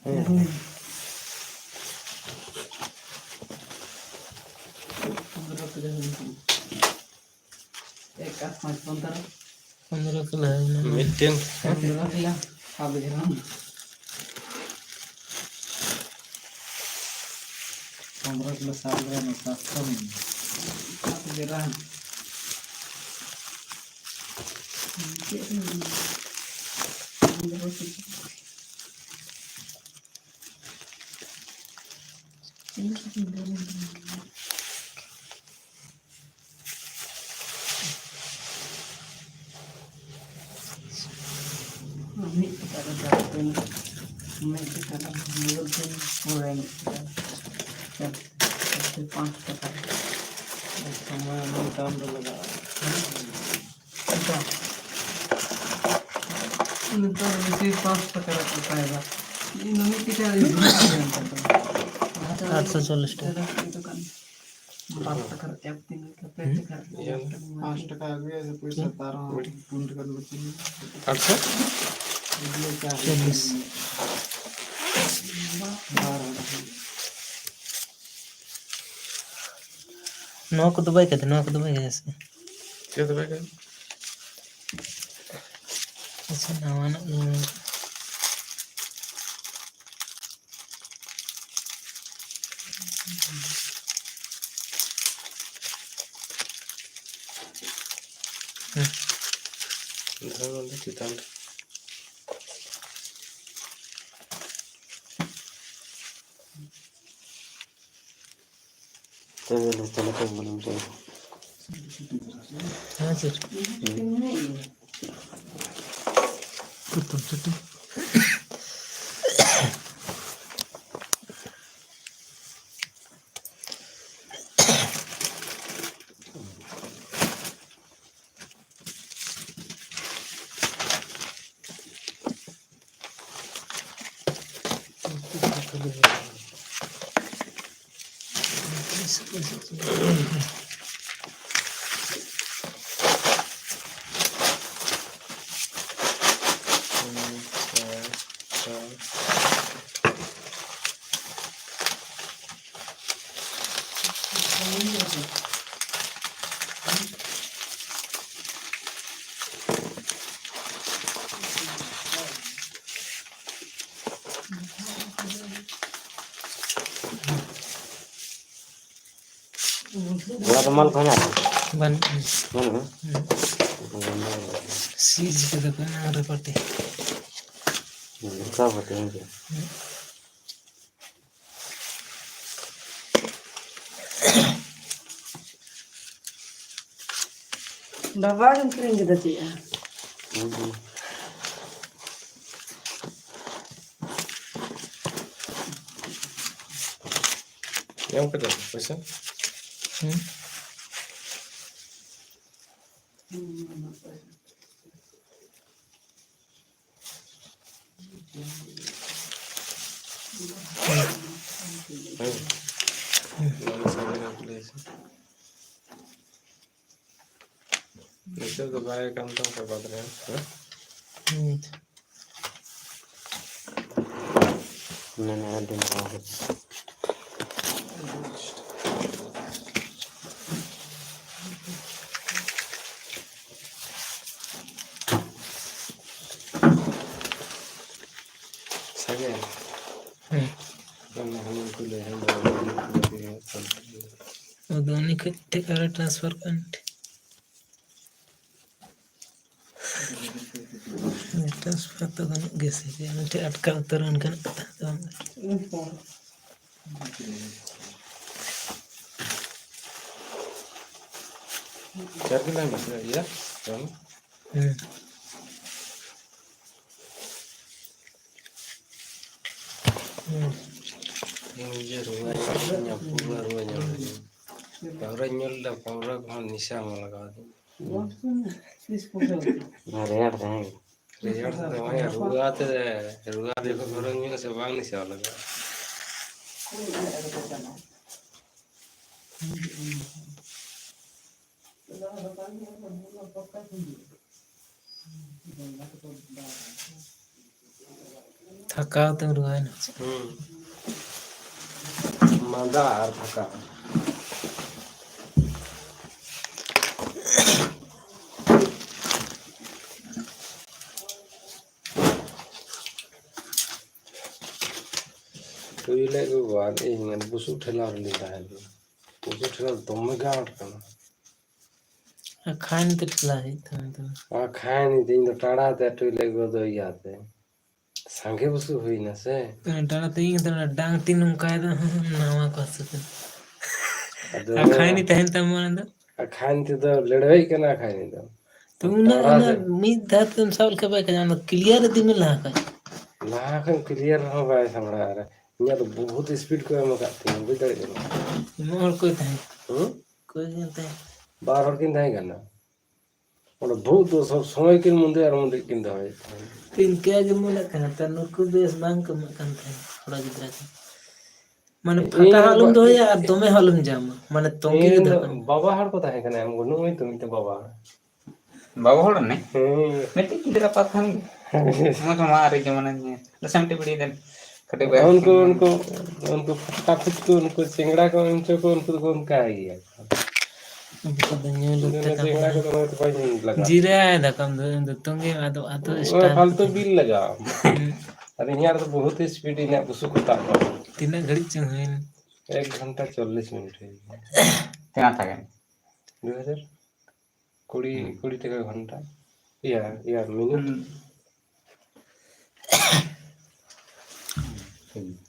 ᱦᱮᱸ᱾ ᱦᱮᱸ᱾ ᱯᱚᱱᱫᱽᱨᱚ ᱠᱤᱞᱳ ᱦᱩᱭ ᱠᱟᱱᱟ᱾ ᱮᱠ ᱟᱨ ᱯᱟᱸᱪ ᱯᱚᱱᱫᱽᱨᱚ᱾ ᱯᱚᱱᱫᱽᱨᱚ ᱠᱤᱞᱳ ᱦᱩᱭᱱᱟ᱾ ᱢᱤᱫᱴᱮᱱ᱾ ᱯᱚᱱᱫᱽᱨᱚ ᱠᱤᱞᱳ, ᱥᱟᱛ ᱜᱨᱟᱢ᱾ ᱯᱚᱱᱫᱽᱨᱚ ᱠᱤᱞᱳ, ᱥᱟᱛ ᱜᱨᱟᱢ, ᱥᱟᱛᱥᱚ ᱦᱩᱭᱱᱟ᱾ ᱥᱟᱛ ᱜᱨᱟᱢ᱾ ᱪᱮᱫ ᱦᱩᱭᱱᱟ? ᱯᱚᱱᱫᱽᱨᱚ ᱠᱤᱞᱳ᱾ ᱢᱤᱫ ᱴᱟᱠᱟ ᱫᱚ ᱫᱟᱜ ᱫᱤᱱ, ᱢᱤᱫ ᱴᱟᱠᱟ ᱫᱚ ᱢᱩᱞᱩᱠ ᱫᱤᱱ, ᱯᱩᱨᱟᱹ ᱢᱤᱫ ᱴᱟᱠᱟ᱾ ᱪᱟᱨ, ᱪᱟᱨ, ᱯᱟᱸᱪ ᱴᱟᱠᱟ᱾ ᱥᱚᱢᱚᱭ ᱩᱱᱟᱹᱜ ᱫᱟᱢ ᱫᱚ ᱞᱟᱜᱟᱜᱼᱟ᱾ ᱱᱤᱛᱚᱜ ᱵᱮᱥᱤ ᱯᱟᱸᱪ ᱴᱟᱠᱟ ᱨᱮ ᱯᱚᱥᱟᱭᱮᱫᱟ᱾ ᱤᱧ ᱫᱚ ᱢᱤᱫ ᱴᱟᱠᱟ ᱨᱮ ᱤᱫᱤ ᱠᱮᱫᱟ ᱱᱤᱛᱚᱜ ᱫᱚ᱾ ᱟᱴᱥᱚ ᱪᱚᱞᱞᱤᱥ ᱴᱟᱠᱟ᱾ ᱵᱟᱨ ᱴᱟᱠᱟ ᱨᱮ ᱮᱠ ᱫᱤᱱ ᱨᱮ ᱯᱮ ᱴᱟᱠᱟ ᱨᱮ ᱯᱟᱸᱪ ᱴᱟᱠᱟ ᱟᱹᱜᱩᱭᱟ, ᱥᱮ ᱯᱩᱭᱥᱟᱹ ᱛᱟᱨ ᱦᱚᱸ ᱯᱩᱱ ᱴᱟᱠᱟ ᱨᱮ ᱢᱟᱹᱪᱤᱱ ᱟᱴᱥᱚ ᱪᱚᱞᱞᱤᱥ᱾ ᱵᱟᱨ ᱦᱟᱡᱟᱨ᱾ ᱱᱚᱣᱟ ᱠᱚᱫᱚ ᱵᱟᱭ ᱠᱟᱛᱮ, ᱱᱚᱣᱟ ᱠᱚᱫᱚ ᱵᱟᱭ ᱠᱟᱛᱮ ᱥᱮ? ᱪᱮᱫ ᱫᱚ ᱵᱟᱭ ᱠᱟᱛᱮ? ᱟᱪᱪᱷᱟ, ᱱᱟᱣᱟᱱᱟᱜ ᱱᱚᱣᱟ᱾ ᱦᱩᱸ᱾ ᱫᱷᱚᱨᱚ ᱱᱚᱰᱮ ᱪᱮᱛᱟᱱ ᱨᱮ᱾ ᱛᱚᱵᱮ ᱱᱚᱛᱮ ᱱᱚᱛᱮ ᱵᱚᱞᱚᱱ ᱪᱚ᱾ ᱦᱮᱸ, ᱥᱮᱨ᱾ ᱦᱩᱸ᱾ ᱯᱨᱚᱛᱷᱚᱢ ᱪᱷᱩᱴᱤ᱾ ᱚᱲᱟᱜ ᱨᱩᱢᱟᱞ ᱠᱚ ᱦᱮᱱᱟᱜᱼᱟ? ᱵᱟᱹᱱᱩᱜᱼᱟ᱾ ᱵᱟᱹᱱᱩᱜᱼᱟ? ᱦᱩᱸ᱾ ᱥᱤᱡ ᱠᱟᱫᱟ ᱠᱚ ᱚᱱᱟ ᱨᱮ ᱯᱟᱴᱤ᱾ ᱦᱩᱸ, ᱚᱱᱠᱟ ᱯᱟᱴᱤ ᱦᱮᱸ ᱪᱮ? ᱦᱩᱸ᱾ ᱵᱟᱵᱟ ᱜᱮᱢ ᱠᱤᱨᱤᱧ ᱠᱮᱫᱟ ᱪᱮᱫ? ᱦᱩᱸ, ᱦᱩᱸ᱾ ᱧᱟᱢ ᱠᱮᱫᱟ ᱯᱚᱭᱥᱟ? ᱦᱩᱸ᱾ ᱦᱮᱸ᱾ ᱦᱮᱸ᱾ ᱱᱤᱛᱚᱜ ᱫᱚ ᱵᱟᱭ ᱠᱟᱱ ᱛᱟᱢ ᱠᱷᱟᱡ ᱵᱟᱫᱽ ᱨᱮ, ᱦᱮᱸ? ᱦᱩᱸ᱾ ᱢᱮᱱᱮᱫᱼᱟ ᱟᱹᱰᱤ ᱱᱟᱯᱟᱭ᱾ ᱥᱟᱜᱮᱱ᱾ ᱦᱮᱸ᱾ ᱚᱱᱟ ᱦᱚᱸ ᱩᱱᱠᱩ ᱞᱟᱹᱭ ᱦᱚᱸ ᱵᱟᱝ ᱦᱩᱭᱩᱜ ᱠᱟᱱᱟ᱾ ᱟᱫᱚ ᱩᱱᱤ ᱠᱷᱚᱡ ᱴᱷᱮᱡ ᱟᱨᱚ transfer ᱠᱟᱜ ᱢᱮ᱾ ᱴᱨᱟᱱᱥᱯᱷᱟᱨ ᱫᱚ ᱜᱟᱱᱚᱜ ᱜᱮᱭᱟ ᱥᱮ, ᱡᱮ ᱢᱤᱫᱴᱮᱡ ᱟᱴᱠᱟᱣ ᱩᱛᱟᱹᱨ ᱚᱱᱠᱟᱱᱟᱜ ᱠᱟᱛᱷᱟ ᱫᱚ ᱵᱟᱝ ᱠᱟᱱᱟ᱾ ᱪᱟᱨ ᱠᱤᱞᱳ ᱢᱮᱱᱟᱜ ᱜᱮᱭᱟ, ᱵᱟᱝ? ᱦᱮᱸ᱾ ᱦᱮᱸ᱾ ᱤᱧ ᱡᱮ ᱨᱩᱣᱟᱹ ᱧᱟᱢ ᱠᱤᱫᱤᱧᱟ, ᱯᱩᱨᱟᱹ ᱨᱩᱣᱟᱹ ᱧᱟᱢ ᱠᱤᱫᱤᱧᱟ᱾ ᱯᱟᱹᱣᱨᱟᱹᱧ ᱧᱩ ᱞᱮᱫᱟ, ᱯᱟᱹᱣᱨᱟᱹ ᱠᱚᱦᱚᱸ ᱱᱮᱥᱟ ᱢᱟ ᱞᱟᱜᱟᱣ ᱟᱹᱫᱤᱧᱟ᱾ ᱨᱮᱭᱟᱲ ᱛᱟᱦᱮᱸ ᱠᱟᱱᱟ᱾ ᱨᱮᱭᱟᱲ ᱛᱮ ᱵᱟᱝ, ᱨᱩᱣᱟᱹ ᱛᱮ, ᱨᱩᱣᱟᱹ ᱛᱮ ᱡᱚᱠᱷᱚᱱ ᱯᱟᱹᱣᱨᱟᱹ ᱧᱩ ᱥᱮ ᱵᱟᱝ ᱱᱮᱥᱟ ᱞᱟᱜᱟᱜᱼᱟ᱾ ᱛᱷᱟᱠᱟᱣ ᱛᱮᱢ ᱨᱩᱣᱟᱹᱭᱮᱱᱟ᱾ ᱦᱩᱸ᱾ ᱢᱟᱸᱫᱟ ᱟᱨ ᱛᱷᱟᱠᱟᱣ᱾ ᱴᱚᱭᱞᱮᱴ ᱵᱮᱵᱚᱦᱟᱨ ᱤᱧ ᱵᱩᱥᱩᱵ ᱴᱷᱮᱞᱟᱣ ᱨᱮᱞᱤᱧ ᱛᱟᱦᱮᱸ ᱞᱮᱱᱟ᱾ ᱵᱩᱥᱩᱵ ᱴᱷᱮᱞᱟᱣ ᱫᱚᱢᱮ ᱜᱟᱱᱴ ᱠᱟᱱᱟ᱾ ᱟᱨ ᱠᱷᱟᱭᱱᱤ ᱛᱮ ᱴᱷᱮᱞᱟᱣ ᱦᱩᱭᱩᱜ ᱛᱟᱢᱟ ᱛᱚᱵᱮ᱾ ᱟᱨ ᱠᱷᱟᱭᱱᱤ ᱛᱮ ᱤᱧ ᱫᱚ ᱴᱟᱲᱟ ᱛᱮ ᱴᱚᱭᱞᱮᱴ ᱜᱚᱫᱚ ᱤᱭᱟᱹᱛᱮ᱾ ᱥᱟᱸᱜᱮ ᱵᱩᱥᱩᱵ ᱦᱩᱭᱱᱟ ᱥᱮ᱾ ᱦᱮᱸ, ᱴᱟᱲᱟ ᱛᱮ ᱤᱧ ᱫᱚ ᱰᱟᱝ ᱛᱤ ᱱᱚᱝᱠᱟᱭ ᱫᱚ, ᱱᱟᱣᱟ ᱠᱚ ᱦᱟᱹᱥᱩ ᱠᱟᱱᱟ᱾ ᱟᱫᱚ ᱟᱨ ᱠᱷᱟᱭᱱᱤ ᱛᱟᱦᱮᱱ ᱛᱟᱢᱟ ᱚᱱᱟ ᱫᱚ᱾ ᱟᱠᱷᱟᱱ ᱛᱮᱫᱚ ᱞᱟᱹᱲᱦᱟᱹᱭ ᱠᱟᱱᱟ ᱟᱠᱷᱟᱱ ᱫᱚ᱾ ᱛᱚ ᱩᱱᱟᱹᱜ, ᱛᱟᱲᱟ ᱩᱱᱟᱹᱜ ᱥᱮ- ᱢᱤᱫ ᱫᱷᱟᱣ ᱛᱮᱢ ᱥᱟᱵ ᱞᱮᱠᱷᱟᱱ ᱵᱟᱭ ᱠᱟᱱᱟ, ᱚᱱᱟ clear ᱤᱫᱤ ᱢᱮ ᱞᱟᱦᱟ ᱠᱷᱚᱱ᱾ ᱞᱟᱦᱟ ᱠᱷᱚᱱ clear ᱦᱚᱸ ᱵᱟᱭ ᱥᱟᱢᱵᱲᱟᱣ ᱮᱫᱟ᱾ ᱤᱧᱟᱹᱜ ᱫᱚ ᱵᱚᱦᱩᱛ speed ᱠᱚ ᱮᱢ ᱟᱠᱟᱫ ᱛᱤᱧᱟᱹ, ᱵᱩᱡᱽ ᱫᱟᱲᱮᱭᱟᱜ ᱠᱟᱱᱟ᱾ ᱩᱱᱟᱹᱜ ᱦᱚᱲ ᱠᱚ ᱛᱟᱦᱮᱸ ᱦᱩᱸ? ᱚᱠᱚᱭ ᱠᱚ ᱛᱟᱦᱮᱸ? ᱵᱟᱨ ᱦᱚᱲ ᱠᱤᱱ ᱛᱟᱦᱮᱸ ᱠᱟᱱᱟ᱾ ᱚᱸᱰᱮ ᱵᱷᱩᱜ ᱫᱚ ᱥᱚᱵ ᱥᱚᱢᱚᱭ ᱠᱤᱱ ᱢᱩᱸᱫᱟᱹᱭ ᱟᱨ ᱢᱩᱸᱫᱟᱹᱭ ᱠᱤᱱ ᱫᱚᱦᱚᱭᱮᱫ ᱛᱟᱦᱮᱸᱫ᱾ ᱛᱚ ᱤᱱᱠᱟᱹ ᱜᱮ ᱢᱚᱱᱮᱜ ᱠᱟᱱᱟ, ᱛᱚ ᱱᱩᱠᱩ ᱵᱮᱥ ᱵᱟᱝ ᱠᱚ ᱮᱢᱚᱜ ᱠᱟᱱ ᱛᱟᱦᱮᱸᱫ ᱠᱚᱲᱟ ᱜᱤᱫᱽᱨᱟᱹ ᱠᱚ᱾ ᱢᱟᱱᱮ ᱤᱧ ᱯᱷᱟᱸᱠᱟ ᱦᱚᱸ ᱟᱞᱚᱢ ᱵᱟ-, ᱫᱚᱦᱚᱭᱟ ᱟᱨ ᱫᱚᱢᱮ ᱦᱚᱸ ᱟᱞᱚᱢ ᱡᱟᱢᱟ, ᱢᱟᱱᱮ ᱛᱚᱸᱜᱮ ᱤᱧ ᱜᱮ ᱫᱚ ᱫᱚᱦᱚ ᱠᱟᱜ ᱢᱮ᱾ ᱵᱟᱵᱟ ᱦᱚᱲ ᱠᱚ ᱛᱟᱦᱮᱸ ᱠᱟᱱᱟ, ᱮᱢ ᱱᱩᱜᱼᱩᱭ ᱛᱚ ᱢᱤᱫᱴᱮᱱ ᱵᱟᱵᱟ᱾ ᱵᱟᱵᱟ ᱦᱚᱲ ᱩᱱᱤ? ᱦᱮᱸ᱾ ᱢᱤᱫᱴᱮᱡ ᱜᱤᱫᱽᱨᱟᱹ ᱟᱯᱟᱛ ᱠᱟᱱ ᱜᱮ᱾ ᱢᱚᱡᱽ ᱢᱟ ᱟᱨ ᱡᱮᱢᱚᱱ ᱞᱟᱥᱟᱢᱴᱤ ᱵᱤᱲᱤ ᱫᱮᱱ᱾ ᱠᱟᱹᱴᱤᱡ ᱵᱚᱭᱦᱟ ᱩᱱᱠᱩ, ᱠᱤᱱ ᱩᱱᱠᱩ, ᱩᱱᱠᱩ ᱯᱷᱟᱴᱠᱟ ᱯᱷᱩᱴᱠᱩ, ᱩᱱᱠᱩ ᱪᱮᱝᱲᱟ ᱠᱚ ᱮᱢ ᱦᱚᱪᱚ ᱠᱚ, ᱩᱱᱠᱩ ᱫᱚᱠᱚ ᱚᱱᱠᱟ ᱜᱮᱭᱟ᱾ ᱩᱱᱠᱩ ᱫᱚ ᱧᱩ ᱞᱩᱴ ᱩᱱᱠᱩ ᱟᱠᱟᱱ ᱪᱮᱝᱲᱟ ᱠᱟᱱᱟ᱾ ᱠᱚᱫᱚ ᱦᱚᱭᱛᱳ ᱵᱟᱹᱧ ᱞᱟᱜᱟ᱾ ᱡᱤᱨᱟᱹᱣ ᱫᱟᱠᱟᱢ ᱫᱚ, ᱤᱧ ᱫᱚ ᱛᱚᱸᱜᱮ ᱟᱫᱚ, ᱟᱫᱚ ᱚᱱᱟ start ᱯᱷᱟᱞᱛᱩ ᱠᱟᱛᱮ᱾ ᱵᱤᱞ ᱞᱟᱜᱟᱣ᱾ ᱦᱩᱸ᱾ ᱟᱨ ᱤᱧᱟᱹᱜ ᱨᱮᱫᱚ ᱵᱚᱦᱩᱛ speed ᱤᱧᱟᱹᱜ ᱵᱩᱥᱩᱵ ᱠᱚ ᱛᱟᱵ ᱠᱟᱜᱼᱟ᱾ ᱛᱤᱱᱟᱹᱜ ᱜᱷᱟᱹᱲᱤᱡ ᱪᱚᱝ ᱦᱩᱭᱱᱟ? ᱮᱠ ᱜᱷᱚᱱᱴᱟ ᱪᱚᱞᱞᱤᱥ ᱢᱤᱱᱤᱴ ᱦᱩᱭ ᱠᱟᱱᱟ᱾ ᱛᱤᱱᱟᱹᱜ ᱛᱟᱦᱮᱸ ᱠᱟᱱᱟ? ᱫᱩ ᱦᱟᱡᱟᱨ ᱠᱩᱲᱤ, ᱦᱩᱸ᱾ ᱠᱩᱲᱤ ᱴᱟᱠᱟ ᱜᱷᱚᱱᱴᱟ᱾ ᱤᱭᱟᱹ, ᱤᱭᱟᱹ, ᱢᱤᱱᱤᱴ᱾ ᱦᱩᱸ᱾ ᱴᱷᱤᱠ ᱜᱮᱭᱟ᱾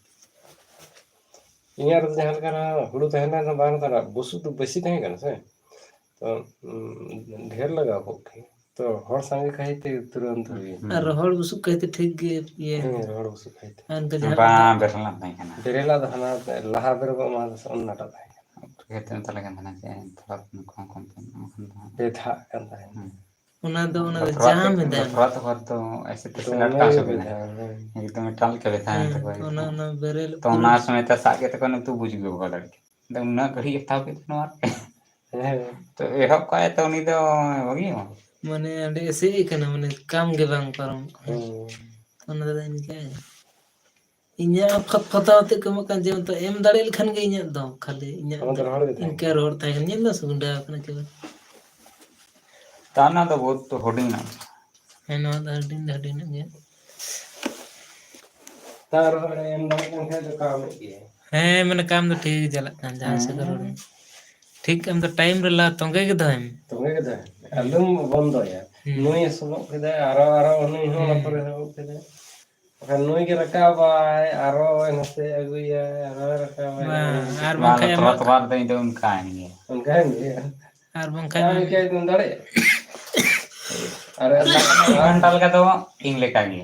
ᱤᱧᱟᱹᱜ ᱨᱮᱫᱚ ᱡᱟᱦᱟᱸ ᱞᱮᱠᱟ ᱦᱩᱲᱩ ᱛᱟᱦᱮᱸ ᱞᱮᱱ ᱵᱟᱝ ᱛᱟᱦᱮᱸ ᱞᱮᱱᱟ, ᱵᱩᱥᱩᱵ ᱫᱚ ᱵᱮᱥᱤ ᱛᱟᱦᱮᱸ ᱠᱟᱱᱟ ᱥᱮ, ᱛᱚ, ᱩᱸ, ᱰᱷᱮᱨ ᱞᱟᱜᱟᱣ ᱠᱚᱜ ᱠᱮᱭᱟ᱾ ᱛᱚ, ᱦᱚᱲ ᱥᱟᱸᱜᱮ ᱠᱷᱟᱹᱛᱤᱨ ᱛᱮ ᱛᱩᱨᱟᱹᱱᱛ ᱦᱩᱭ ᱮᱱᱟ᱾ ᱦᱩᱸ᱾ ᱟᱨ ᱨᱚᱦᱚᱲ ᱵᱩᱥᱩᱵ ᱠᱷᱟᱹᱛᱤᱨ ᱛᱮ ᱴᱷᱤᱠ ᱜᱮ ᱤᱭᱟᱹ ᱦᱮᱸ, ᱮᱱᱟ᱾ ᱨᱚᱦᱚᱲ ᱵᱩᱥᱩᱵ ᱠᱷᱟᱹᱛᱤᱨ ᱛᱮ᱾ ᱟᱨ ᱚᱱᱠᱟ ᱡᱟᱦᱟᱸ ᱵᱟᱝ, ᱫᱟᱜ ᱵᱮᱨᱮᱞ ᱨᱮᱱᱟᱜ ᱛᱟᱦᱮᱸ ᱠᱟᱱᱟ᱾ ᱵᱮᱨᱮᱞᱟᱜ ᱫᱚ ᱦᱟᱱᱟ ᱞᱟᱦᱟ ᱵᱮᱨᱮᱞ ᱚᱱᱟᱴᱟᱜ ᱛᱟᱦᱮᱸ ᱠᱟᱱᱟ᱾ ᱦᱮᱸ, ᱛᱚ᱾ ᱵᱮᱫᱷᱟᱜ ᱠᱟᱱ ᱛᱟᱦᱮᱸᱱᱟ᱾ ᱦᱩᱸ᱾ ᱚᱱᱟ ᱫᱚ, ᱚᱱᱟ ᱫᱚ ᱵᱟᱯᱞᱟ ᱡᱟᱢ ᱛᱮ, ᱮᱫᱟ᱾ ᱵᱟᱯᱞᱟ ᱛᱚᱠᱷᱚᱱ ᱛᱚ ᱮᱥᱮ ᱛᱮᱥᱮ ᱫᱚᱢᱮ ᱞᱟᱴᱠᱟ ᱜᱮ ᱦᱚᱪᱚ ᱠᱮᱫᱟ᱾ ᱵᱮᱫᱷᱟᱣ, ᱦᱮᱸ᱾ ᱮᱠᱫᱚᱢ ᱮᱴᱟᱜ ᱞᱮᱠᱟ ᱵᱮᱫᱷᱟᱣ ᱮᱱ ᱦᱮᱸ, ᱛᱟᱠᱚᱣᱟ ᱚᱱᱟ, ᱮᱠᱫᱚᱢ᱾ ᱚᱱᱟ ᱵᱮᱨᱮᱞ ᱛᱚ ᱩᱞ᱾ ᱚᱱᱟ ᱥᱚᱢᱚᱭ ᱛᱮ ᱥᱟᱵ ᱠᱮᱫ ᱛᱟᱠᱚᱣᱟ, ᱱᱤᱛᱚᱜ ᱵᱩᱡᱽ ᱜᱮ ᱵᱟᱠᱚ ᱫᱟᱲᱮᱭᱟᱜ ᱠᱟᱱᱟ᱾ ᱟᱫᱚ ᱩᱱᱟᱹᱜ ᱜᱷᱟᱹᱲᱤᱡ ᱦᱟᱛᱟᱣ ᱠᱮᱫ ᱱᱚᱣᱟ ᱨᱮ᱾ ᱦᱮᱸ᱾ ᱛᱚ ᱮᱦᱚᱵ ᱠᱟᱜᱼᱟᱭ ᱛᱚ ᱩᱱᱤ ᱫᱚ ᱵᱟᱹᱜᱤᱭᱟᱢᱟ? ᱢᱟᱱᱮ ᱚᱸᱰᱮ ᱮᱥᱮᱫ ᱠᱟᱱᱟ, ᱢᱟᱱᱮ ᱠᱟᱢ ᱜᱮ ᱵᱟᱝ ᱯᱟᱨᱚᱢᱚᱜ ᱠᱟᱱᱟ᱾ ᱦᱮᱸ᱾ ᱚᱱᱟ ᱫᱚ ᱤᱱᱠᱟᱹ ᱤᱧᱟᱹᱜ ᱯᱷᱚᱛ ᱯᱷᱚᱛᱟᱣ ᱟᱛᱮᱫ ᱠᱚ ᱮᱢᱚᱜ ᱠᱟᱱ, ᱡᱮ ᱚᱱᱛᱮ ᱮᱢ ᱫᱟᱲᱮ ᱞᱮᱠᱷᱟᱱ ᱜᱮ ᱤᱧᱟᱹᱜ ᱫᱚ, ᱠᱷᱟᱹᱞᱤ ᱤᱧᱟᱹᱜ ᱚᱱᱟ ᱫᱚ ᱫᱚ ᱨᱚᱦᱚᱲ ᱜᱮ ᱛᱟᱦᱮᱸ ᱤᱱᱠᱟᱹ ᱠᱟᱱᱟ᱾ ᱨᱚᱦᱚᱲ ᱛᱟᱦᱮᱸ ᱠᱟᱱᱟ, ᱧᱮᱞ ᱫᱟᱢ ᱥᱮ ᱜᱩᱸᱰᱟᱹ ᱟᱠᱟᱱᱟ ᱮᱠᱮᱵᱟᱨᱮ᱾ ᱛᱟ ᱚᱱᱟ ᱫᱚ ᱵᱚᱦᱩᱛ ᱦᱩᱰᱤᱧ ᱧᱚᱜ᱾ ᱦᱮᱸ, ᱱᱚᱣᱟ ᱫᱚ ᱦᱩᱰᱤᱧ ᱫᱚ ᱦᱩᱰᱤᱧ ᱧᱚᱜ ᱜᱮᱭᱟ᱾ ᱛᱟ ᱨᱚᱦᱚᱲ ᱮᱢ ᱫᱟᱲᱮ ᱞᱮᱱ ᱠᱷᱟᱱ ᱫᱚ ᱠᱟᱢᱮᱫ ᱜᱮᱭᱟ᱾ ᱦᱮᱸ, ᱢᱟᱱᱮ ᱠᱟᱢ ᱫᱚ ᱴᱷᱤᱠ ᱜᱮ ᱪᱟᱞᱟᱜ ᱠᱟᱱᱟ, ᱡᱟᱦᱟᱸ ᱥᱮᱫ ᱠᱚ ᱨᱚᱲ᱾ ᱦᱮᱸ᱾ ᱴᱷᱤᱠ, ᱟᱢ ᱫᱚ time ᱨᱮ ᱞᱟ ᱛᱚᱸᱜᱮ ᱜᱮ ᱫᱚᱦᱚᱭ ᱢᱮ᱾ ᱛᱚᱸᱜᱮ ᱜᱮ ᱫᱚᱦᱚᱭ ᱢᱮ᱾ ᱦᱮᱸ᱾ ᱟᱞᱚᱢ ᱵᱚᱱᱫᱚᱭᱟ᱾ ᱦᱮᱸ᱾ ᱱᱩᱭ ᱮᱥᱮᱫᱚᱜ ᱠᱮᱫᱟᱭ, ᱟᱨᱚ, ᱟᱨᱚ ᱩᱱᱤ ᱦᱚᱸ ᱚᱱᱟ ᱦᱮᱸ᱾ ᱠᱚᱨᱮ ᱮᱥᱮᱫᱚᱜ ᱠᱮᱫᱟᱭ᱾ ᱵᱟᱠᱷᱟᱱ ᱱᱩᱭ ᱜᱮ ᱨᱟᱠᱟᱵᱟᱭ, ᱟᱨᱚ ᱱᱟᱥᱮ ᱟᱹᱜᱩᱭᱟᱭ, ᱟᱨᱚᱭ ᱨᱟᱠᱟᱵᱟᱭ᱾ ᱵᱟᱝ, ᱟᱨ ᱵᱟᱝ, ᱵᱟᱝᱠᱷᱟᱱ ᱛᱷᱚᱲᱟ ᱮᱢᱟᱜ ᱛᱷᱚᱲᱟ ᱨᱮᱫᱚ ᱤᱧ ᱫᱚ ᱚᱱᱠᱟᱭᱮᱱ ᱜᱮᱭᱟ᱾ ᱚᱱᱠᱟᱭᱮᱱ ᱜᱮᱭᱟ᱾ ᱟᱨ ᱵᱟᱝᱠᱷᱟᱱ ᱟᱢ ᱮᱠᱟᱭ ᱫᱚᱢ ᱫᱟᱲᱮᱭᱟᱜᱼᱟ? ᱟᱨ ᱮᱠ ᱜᱷᱚᱱᱴᱟ ᱞᱮᱠᱟ ᱫᱚ ᱤᱧ ᱞᱮᱠᱟ ᱜᱮ,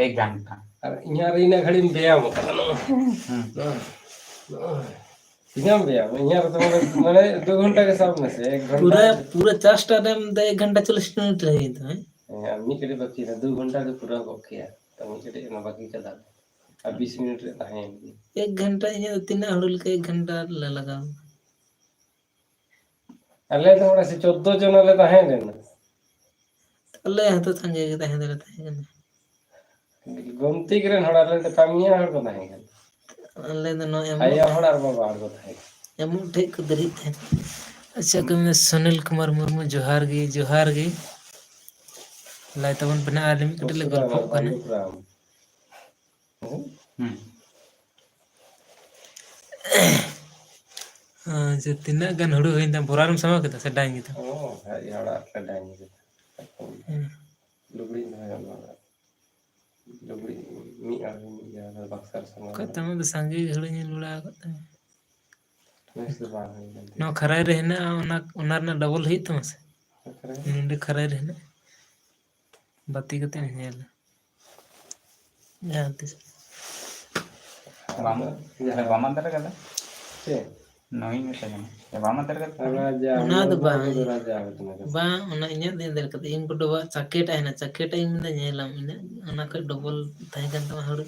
ᱮᱠ ᱜᱷᱚᱱᱴᱟ᱾ ᱟᱨ ᱤᱧᱟᱹᱜ ᱨᱮ ᱤᱱᱟᱹᱜ ᱜᱷᱟᱹᱲᱤᱡ ᱮᱢ ᱵᱮᱭᱟᱢ ᱟᱠᱟᱫᱟ, ᱱᱚᱜᱼᱚᱭ᱾ ᱦᱩᱸ᱾ ᱱᱚᱜᱼᱚᱭ, ᱱᱚᱜᱼᱚᱭ᱾ ᱛᱤᱱᱟᱹᱜ ᱮᱢ ᱵᱮᱭᱟᱢ? ᱤᱧᱟᱹᱜ ᱨᱮᱫᱚ ᱢᱟᱱᱮ, ᱢᱟᱱᱮ ᱫᱩ ᱜᱷᱚᱱᱴᱟ ᱜᱮ ᱥᱟᱵ ᱢᱮᱥᱮ, ᱮᱠ ᱜᱷᱚᱱᱴᱟ᱾ ᱯᱩᱨᱟᱹ, ᱯᱩᱨᱟᱹ ᱪᱟᱨᱡᱽ ᱴᱟᱜ ᱨᱮᱢ ᱫᱚ ᱮᱠ ᱜᱷᱚᱱᱴᱟ ᱪᱚᱞᱞᱤᱥ ᱢᱤᱱᱤᱴ ᱨᱮ ᱦᱩᱭᱮᱱ ᱛᱟᱢᱟ, ᱦᱮᱸ? ᱦᱮᱸ, ᱟᱨ ᱢᱤᱫ ᱜᱷᱟᱹᱲᱤᱡ ᱵᱟᱹᱠᱤ ᱨᱮ ᱫᱩ ᱜᱷᱚᱱᱴᱟ ᱜᱮ ᱯᱩᱨᱟᱹᱣ ᱜᱚᱫ ᱠᱮᱭᱟ, ᱛᱚ ᱢᱤᱫ ᱜᱷᱟᱹᱲᱤᱡ ᱚᱱᱟ ᱵᱟᱹᱠᱤ ᱠᱟᱫᱟ᱾ ᱟᱨ ᱵᱤᱥ ᱢᱤᱱᱤᱴ ᱨᱮ ᱛᱟᱦᱮᱸᱭᱮᱱ ᱜᱮ᱾ ᱮᱠ ᱜᱷᱚᱱᱴᱟ, ᱤᱧᱟᱹᱜ ᱫᱚ ᱛᱤᱱᱟᱹᱜ ᱦᱩᱲᱩ ᱞᱮᱠᱟ ᱮᱠ ᱜᱷᱚᱱᱴᱟ ᱞᱮ ᱞᱟᱜᱟᱣ᱾ ᱟᱞᱮ ᱫᱚ ᱚᱸᱰᱮ ᱥᱮ ᱪᱳᱫᱽᱫᱳ ᱡᱚᱱ ᱞᱮ ᱛᱟᱦᱮᱸ ᱞᱮᱱᱟ᱾ ᱟᱞᱮ ᱦᱚᱸᱛᱚ ᱥᱟᱸᱜᱮ ᱜᱮ ᱛᱟᱦᱮᱸ ᱫᱚᱞᱮ ᱛᱟᱦᱮᱸ ᱠᱟᱱᱟ᱾ ᱜᱚᱢᱛᱤ ᱨᱮᱱ ᱦᱚᱲ, ᱟᱞᱮ ᱫᱚ ᱠᱟᱹᱢᱤᱭᱟᱹ ᱦᱚᱲ ᱠᱚ ᱛᱟᱦᱮᱸ ᱠᱟᱱᱟ᱾ ᱟᱞᱮ ᱫᱚ ᱱᱚᱣᱟ ᱮᱢᱚᱜ ᱟᱭᱳ ᱦᱚᱲ ᱟᱨ ᱵᱟᱵᱟ ᱦᱚᱲ ᱠᱚ ᱛᱟᱦᱮᱸ ᱠᱟᱱᱟ᱾ ᱮᱢᱚᱜ ᱴᱷᱮᱡ ᱠᱚ ᱫᱮᱨᱤᱜ ᱛᱟᱦᱮᱸᱫ᱾ ᱟᱪᱪᱷᱟ, ᱠᱚ ᱢᱮᱱᱟ ᱥᱩᱱᱤᱞ ᱠᱩᱢᱟᱨ ᱢᱩᱨᱢᱩ, ᱡᱚᱦᱟᱨ ᱜᱮ, ᱡᱚᱦᱟᱨ ᱜᱮ᱾ ᱞᱟᱭ ᱛᱟᱵᱚᱱ ᱯᱮ ᱱᱟᱦᱟᱜ, ᱟᱨ ᱢᱤᱫ ᱠᱟᱹᱴᱤᱡ ᱞᱮ ᱜᱚᱞᱯᱷᱚᱜ ᱠᱟᱱᱟ᱾ ᱦᱩᱸ᱾ ᱟᱪᱪᱷᱟ, ᱛᱤᱱᱟᱹᱜ ᱜᱟᱱ ᱦᱩᱲᱩ ᱦᱩᱭᱮᱱ ᱛᱟᱢᱟ? ᱵᱚᱨᱟ ᱨᱮᱢ ᱥᱟᱢᱵᱟᱣ ᱠᱮᱫᱟ ᱥᱮ ᱰᱟᱝ ᱜᱮ ᱛᱟᱢ? ᱚ, ᱦᱮᱡ ᱦᱚᱲᱟᱜ ᱨᱮ ᱰᱟᱝ ᱜᱮ᱾ ᱦᱮᱸ᱾ ᱞᱩᱜᱽᱲᱤᱡ ᱫᱚᱦᱚᱭ ᱜᱟᱱᱚᱜᱼᱟ᱾ ᱞᱩᱜᱽᱲᱤᱡ ᱢᱤᱫ ᱟᱲᱮ ᱢᱤᱫ ᱡᱟᱭᱜᱟ ᱨᱮ ᱵᱟᱠᱥᱟ ᱨᱮ ᱥᱟᱢᱵᱟᱣ ᱚᱠᱚᱭ ᱢᱮᱱᱟᱜᱼᱟ᱾ ᱛᱟᱢᱟ ᱫᱚ ᱥᱟᱸᱜᱮ ᱜᱮ ᱦᱩᱲᱩ ᱧᱮᱞ ᱵᱟᱲᱟ ᱟᱠᱟᱫ ᱛᱟᱢᱟ᱾ ᱵᱮᱥ ᱫᱚ ᱵᱟᱝ ᱦᱩᱭ ᱞᱮᱱ ᱛᱤᱧᱟ᱾ ᱱᱚᱣᱟ ᱠᱷᱟᱨᱟᱭ ᱨᱮ ᱦᱮᱱᱟᱜᱼᱟ, ᱚᱱᱟ, ᱚᱱᱟ ᱨᱮᱱᱟᱜ ᱰᱚᱵᱚᱞ ᱦᱩᱭᱩᱜ ᱛᱟᱢᱟ ᱥᱮ? ᱚᱠᱟᱨᱮ? ᱱᱚᱸᱰᱮ ᱠᱷᱟᱨᱟᱭ ᱨᱮ ᱦᱮᱱᱟᱜᱼᱟ᱾ ᱵᱟᱹᱛᱤ ᱠᱟᱛᱮ ᱤᱧ ᱧᱮᱞᱟ᱾ ᱡᱟᱦᱟᱸ ᱛᱤᱥ᱾ ᱵᱟᱢ, ᱡᱟᱦᱟᱸ ᱵᱟᱢ ᱟᱫᱮᱨ ᱠᱟᱫᱟ? ᱪᱮᱫ? ᱱᱚᱣᱟᱧ ᱢᱮᱛᱟᱭ ᱠᱟᱱᱟ᱾ ᱮ, ᱵᱟᱢ ᱟᱫᱮᱨ ᱠᱟᱫᱟ? ᱚᱱᱟ ᱡᱟ ᱚᱱᱟ ᱫᱚ ᱱᱚᱣᱟ ᱵᱟᱝ᱾ ᱠᱚᱫᱚ ᱨᱟᱡᱟ ᱦᱩᱭ ᱠᱟᱱᱟ ᱠᱟᱛᱷᱟ᱾ ᱵᱟᱝ, ᱚᱱᱟ ᱤᱧᱟᱹᱜ ᱫᱚᱧ ᱟᱫᱮᱨ ᱠᱟᱫᱟ᱾ ᱤᱧ ᱵᱚᱰᱚᱣᱟᱜ ᱪᱟᱠᱮᱴ ᱟᱭ ᱦᱮᱱᱟ, ᱪᱟᱠᱮᱴ ᱟᱭ ᱤᱧ ᱢᱮᱱᱫᱟ, ᱧᱮᱞᱟᱢ ᱤᱱᱟᱹᱜ, ᱚᱱᱟ ᱠᱷᱚᱡ ᱰᱚᱵᱚᱞ ᱛᱟᱦᱮᱸ ᱠᱟᱱ ᱛᱟᱢᱟ ᱦᱩᱲᱩ᱾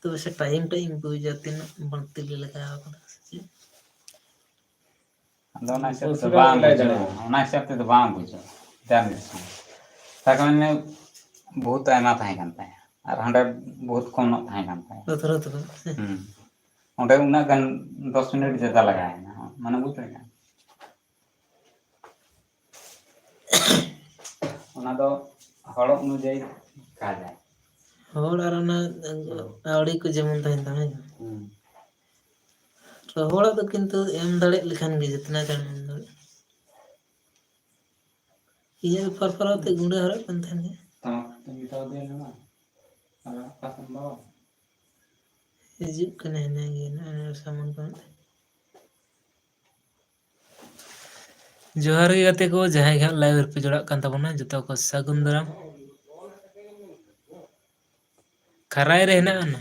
ᱛᱚᱵᱮ ᱥᱮ ᱴᱟᱭᱤᱢ ᱴᱟᱜ ᱤᱧ ᱵᱩᱡᱟ, ᱛᱤᱱᱟᱹᱜ ᱵᱟᱹᱲᱛᱤ ᱞᱮ ᱞᱟᱜᱟᱣ ᱠᱟᱫᱟ ᱥᱮ ᱪᱮᱫ? ᱟᱫᱚ ᱚᱱᱟ ᱦᱤᱥᱟᱹᱵ ᱛᱮ ᱯᱩᱥᱨᱤ ᱵᱟᱝ ᱵᱟᱭ ᱵᱩᱡᱷᱟᱹᱜᱼᱟ, ᱫᱟᱲᱮᱭᱟᱜᱼᱟ᱾ ᱚᱱᱟ ᱦᱤᱥᱟᱹᱵ ᱛᱮᱫᱚ ᱵᱟᱝ ᱵᱩᱡᱷᱟᱹᱜᱼᱟ᱾ ᱡᱟᱦᱟᱸ ᱛᱤᱥ ᱦᱚᱸ᱾ ᱥᱟᱵ ᱠᱟᱜ ᱢᱮ, ᱵᱚᱦᱩᱛ ᱟᱭᱢᱟ ᱛᱟᱦᱮᱸ ᱠᱟᱱ ᱛᱟᱭᱟ, ᱟᱨ ᱦᱟᱸᱰᱮ ᱵᱚᱦᱩᱛ ᱠᱚᱢ ᱧᱚᱜ ᱛᱟᱦᱮᱸ ᱠᱟᱱ ᱛᱟᱭᱟ᱾ ᱫᱚᱥᱨᱟ ᱛᱚᱵᱮ, ᱦᱮᱸ᱾ ᱦᱩᱸ᱾ ᱚᱸᱰᱮ ᱩᱱᱟᱹᱜ ᱜᱟᱱ ᱫᱚᱥ ᱢᱤᱱᱤᱴ ᱡᱟᱫᱟ ᱞᱟᱜᱟᱣᱮᱱᱟ, ᱢᱟᱱᱮ, ᱵᱩᱡᱽ ᱫᱟᱲᱮᱭᱟᱜ ᱠᱟᱱᱟ? ᱚᱱᱟ ᱫᱚ ᱦᱚᱲ ᱚᱱᱩᱡᱟᱭᱤ ᱠᱟᱡᱟᱭ᱾ ᱦᱚᱲ ᱟᱨ ᱚᱱᱟ ᱦᱩᱸ᱾ ᱟᱹᱣᱲᱤ ᱠᱚ ᱡᱮᱢᱚᱱ ᱛᱟᱦᱮᱱ ᱛᱟᱢᱟ, ᱦᱮᱸ? ᱦᱩᱸ᱾ ᱨᱚᱦᱚᱲᱟᱜ ᱫᱚ ᱠᱤᱱᱛᱩ ᱮᱢ ᱫᱟᱲᱮᱭᱟᱜ ᱞᱮᱠᱷᱟᱱ ᱜᱮ ᱡᱚᱛᱱᱟ ᱪᱟᱬ ᱮᱢ ᱫᱟᱲᱮᱭᱟᱜᱼᱟ᱾ ᱤᱧᱟᱹᱜ ᱫᱚ ᱯᱷᱚᱨ ᱯᱷᱚᱨᱟᱣ ᱛᱮ ᱜᱩᱸᱰᱟᱹ ᱦᱚᱨᱚᱜ ᱠᱟᱱ ᱛᱟᱦᱮᱱ ᱜᱮ᱾ ᱴᱟᱢᱟᱠ ᱛᱮ ᱢᱮᱛᱟᱣ ᱫᱮᱭᱟ ᱞᱮᱢᱟ᱾ ᱟᱨ ᱚᱠᱟ ᱥᱮᱫ ᱵᱟᱵᱟ? ᱦᱤᱡᱩᱜ ᱠᱟᱱᱟ ᱦᱤᱱᱟᱹᱝ ᱜᱮ, ᱱᱚᱜᱼᱚᱭ ᱱᱚᱣᱟ ᱥᱟᱢᱟᱱ ᱠᱚ ᱢᱮᱱᱟᱜ ᱛᱟᱭᱟ᱾ ᱡᱚᱦᱟᱨ ᱜᱮ ᱜᱟᱛᱮ ᱠᱚ, ᱡᱟᱦᱟᱸᱭ ᱜᱮ ᱦᱟᱸᱜ live ᱨᱮᱯᱮ ᱡᱚᱲᱟᱜ ᱠᱟᱱ ᱛᱟᱵᱚᱱᱟ, ᱡᱚᱛᱚ ᱠᱚ ᱥᱟᱹᱜᱩᱱ ᱫᱟᱨᱟᱢ᱾ ᱠᱷᱟᱨᱟᱭ ᱨᱮ ᱦᱮᱱᱟᱜᱼᱟ ᱱᱟ᱾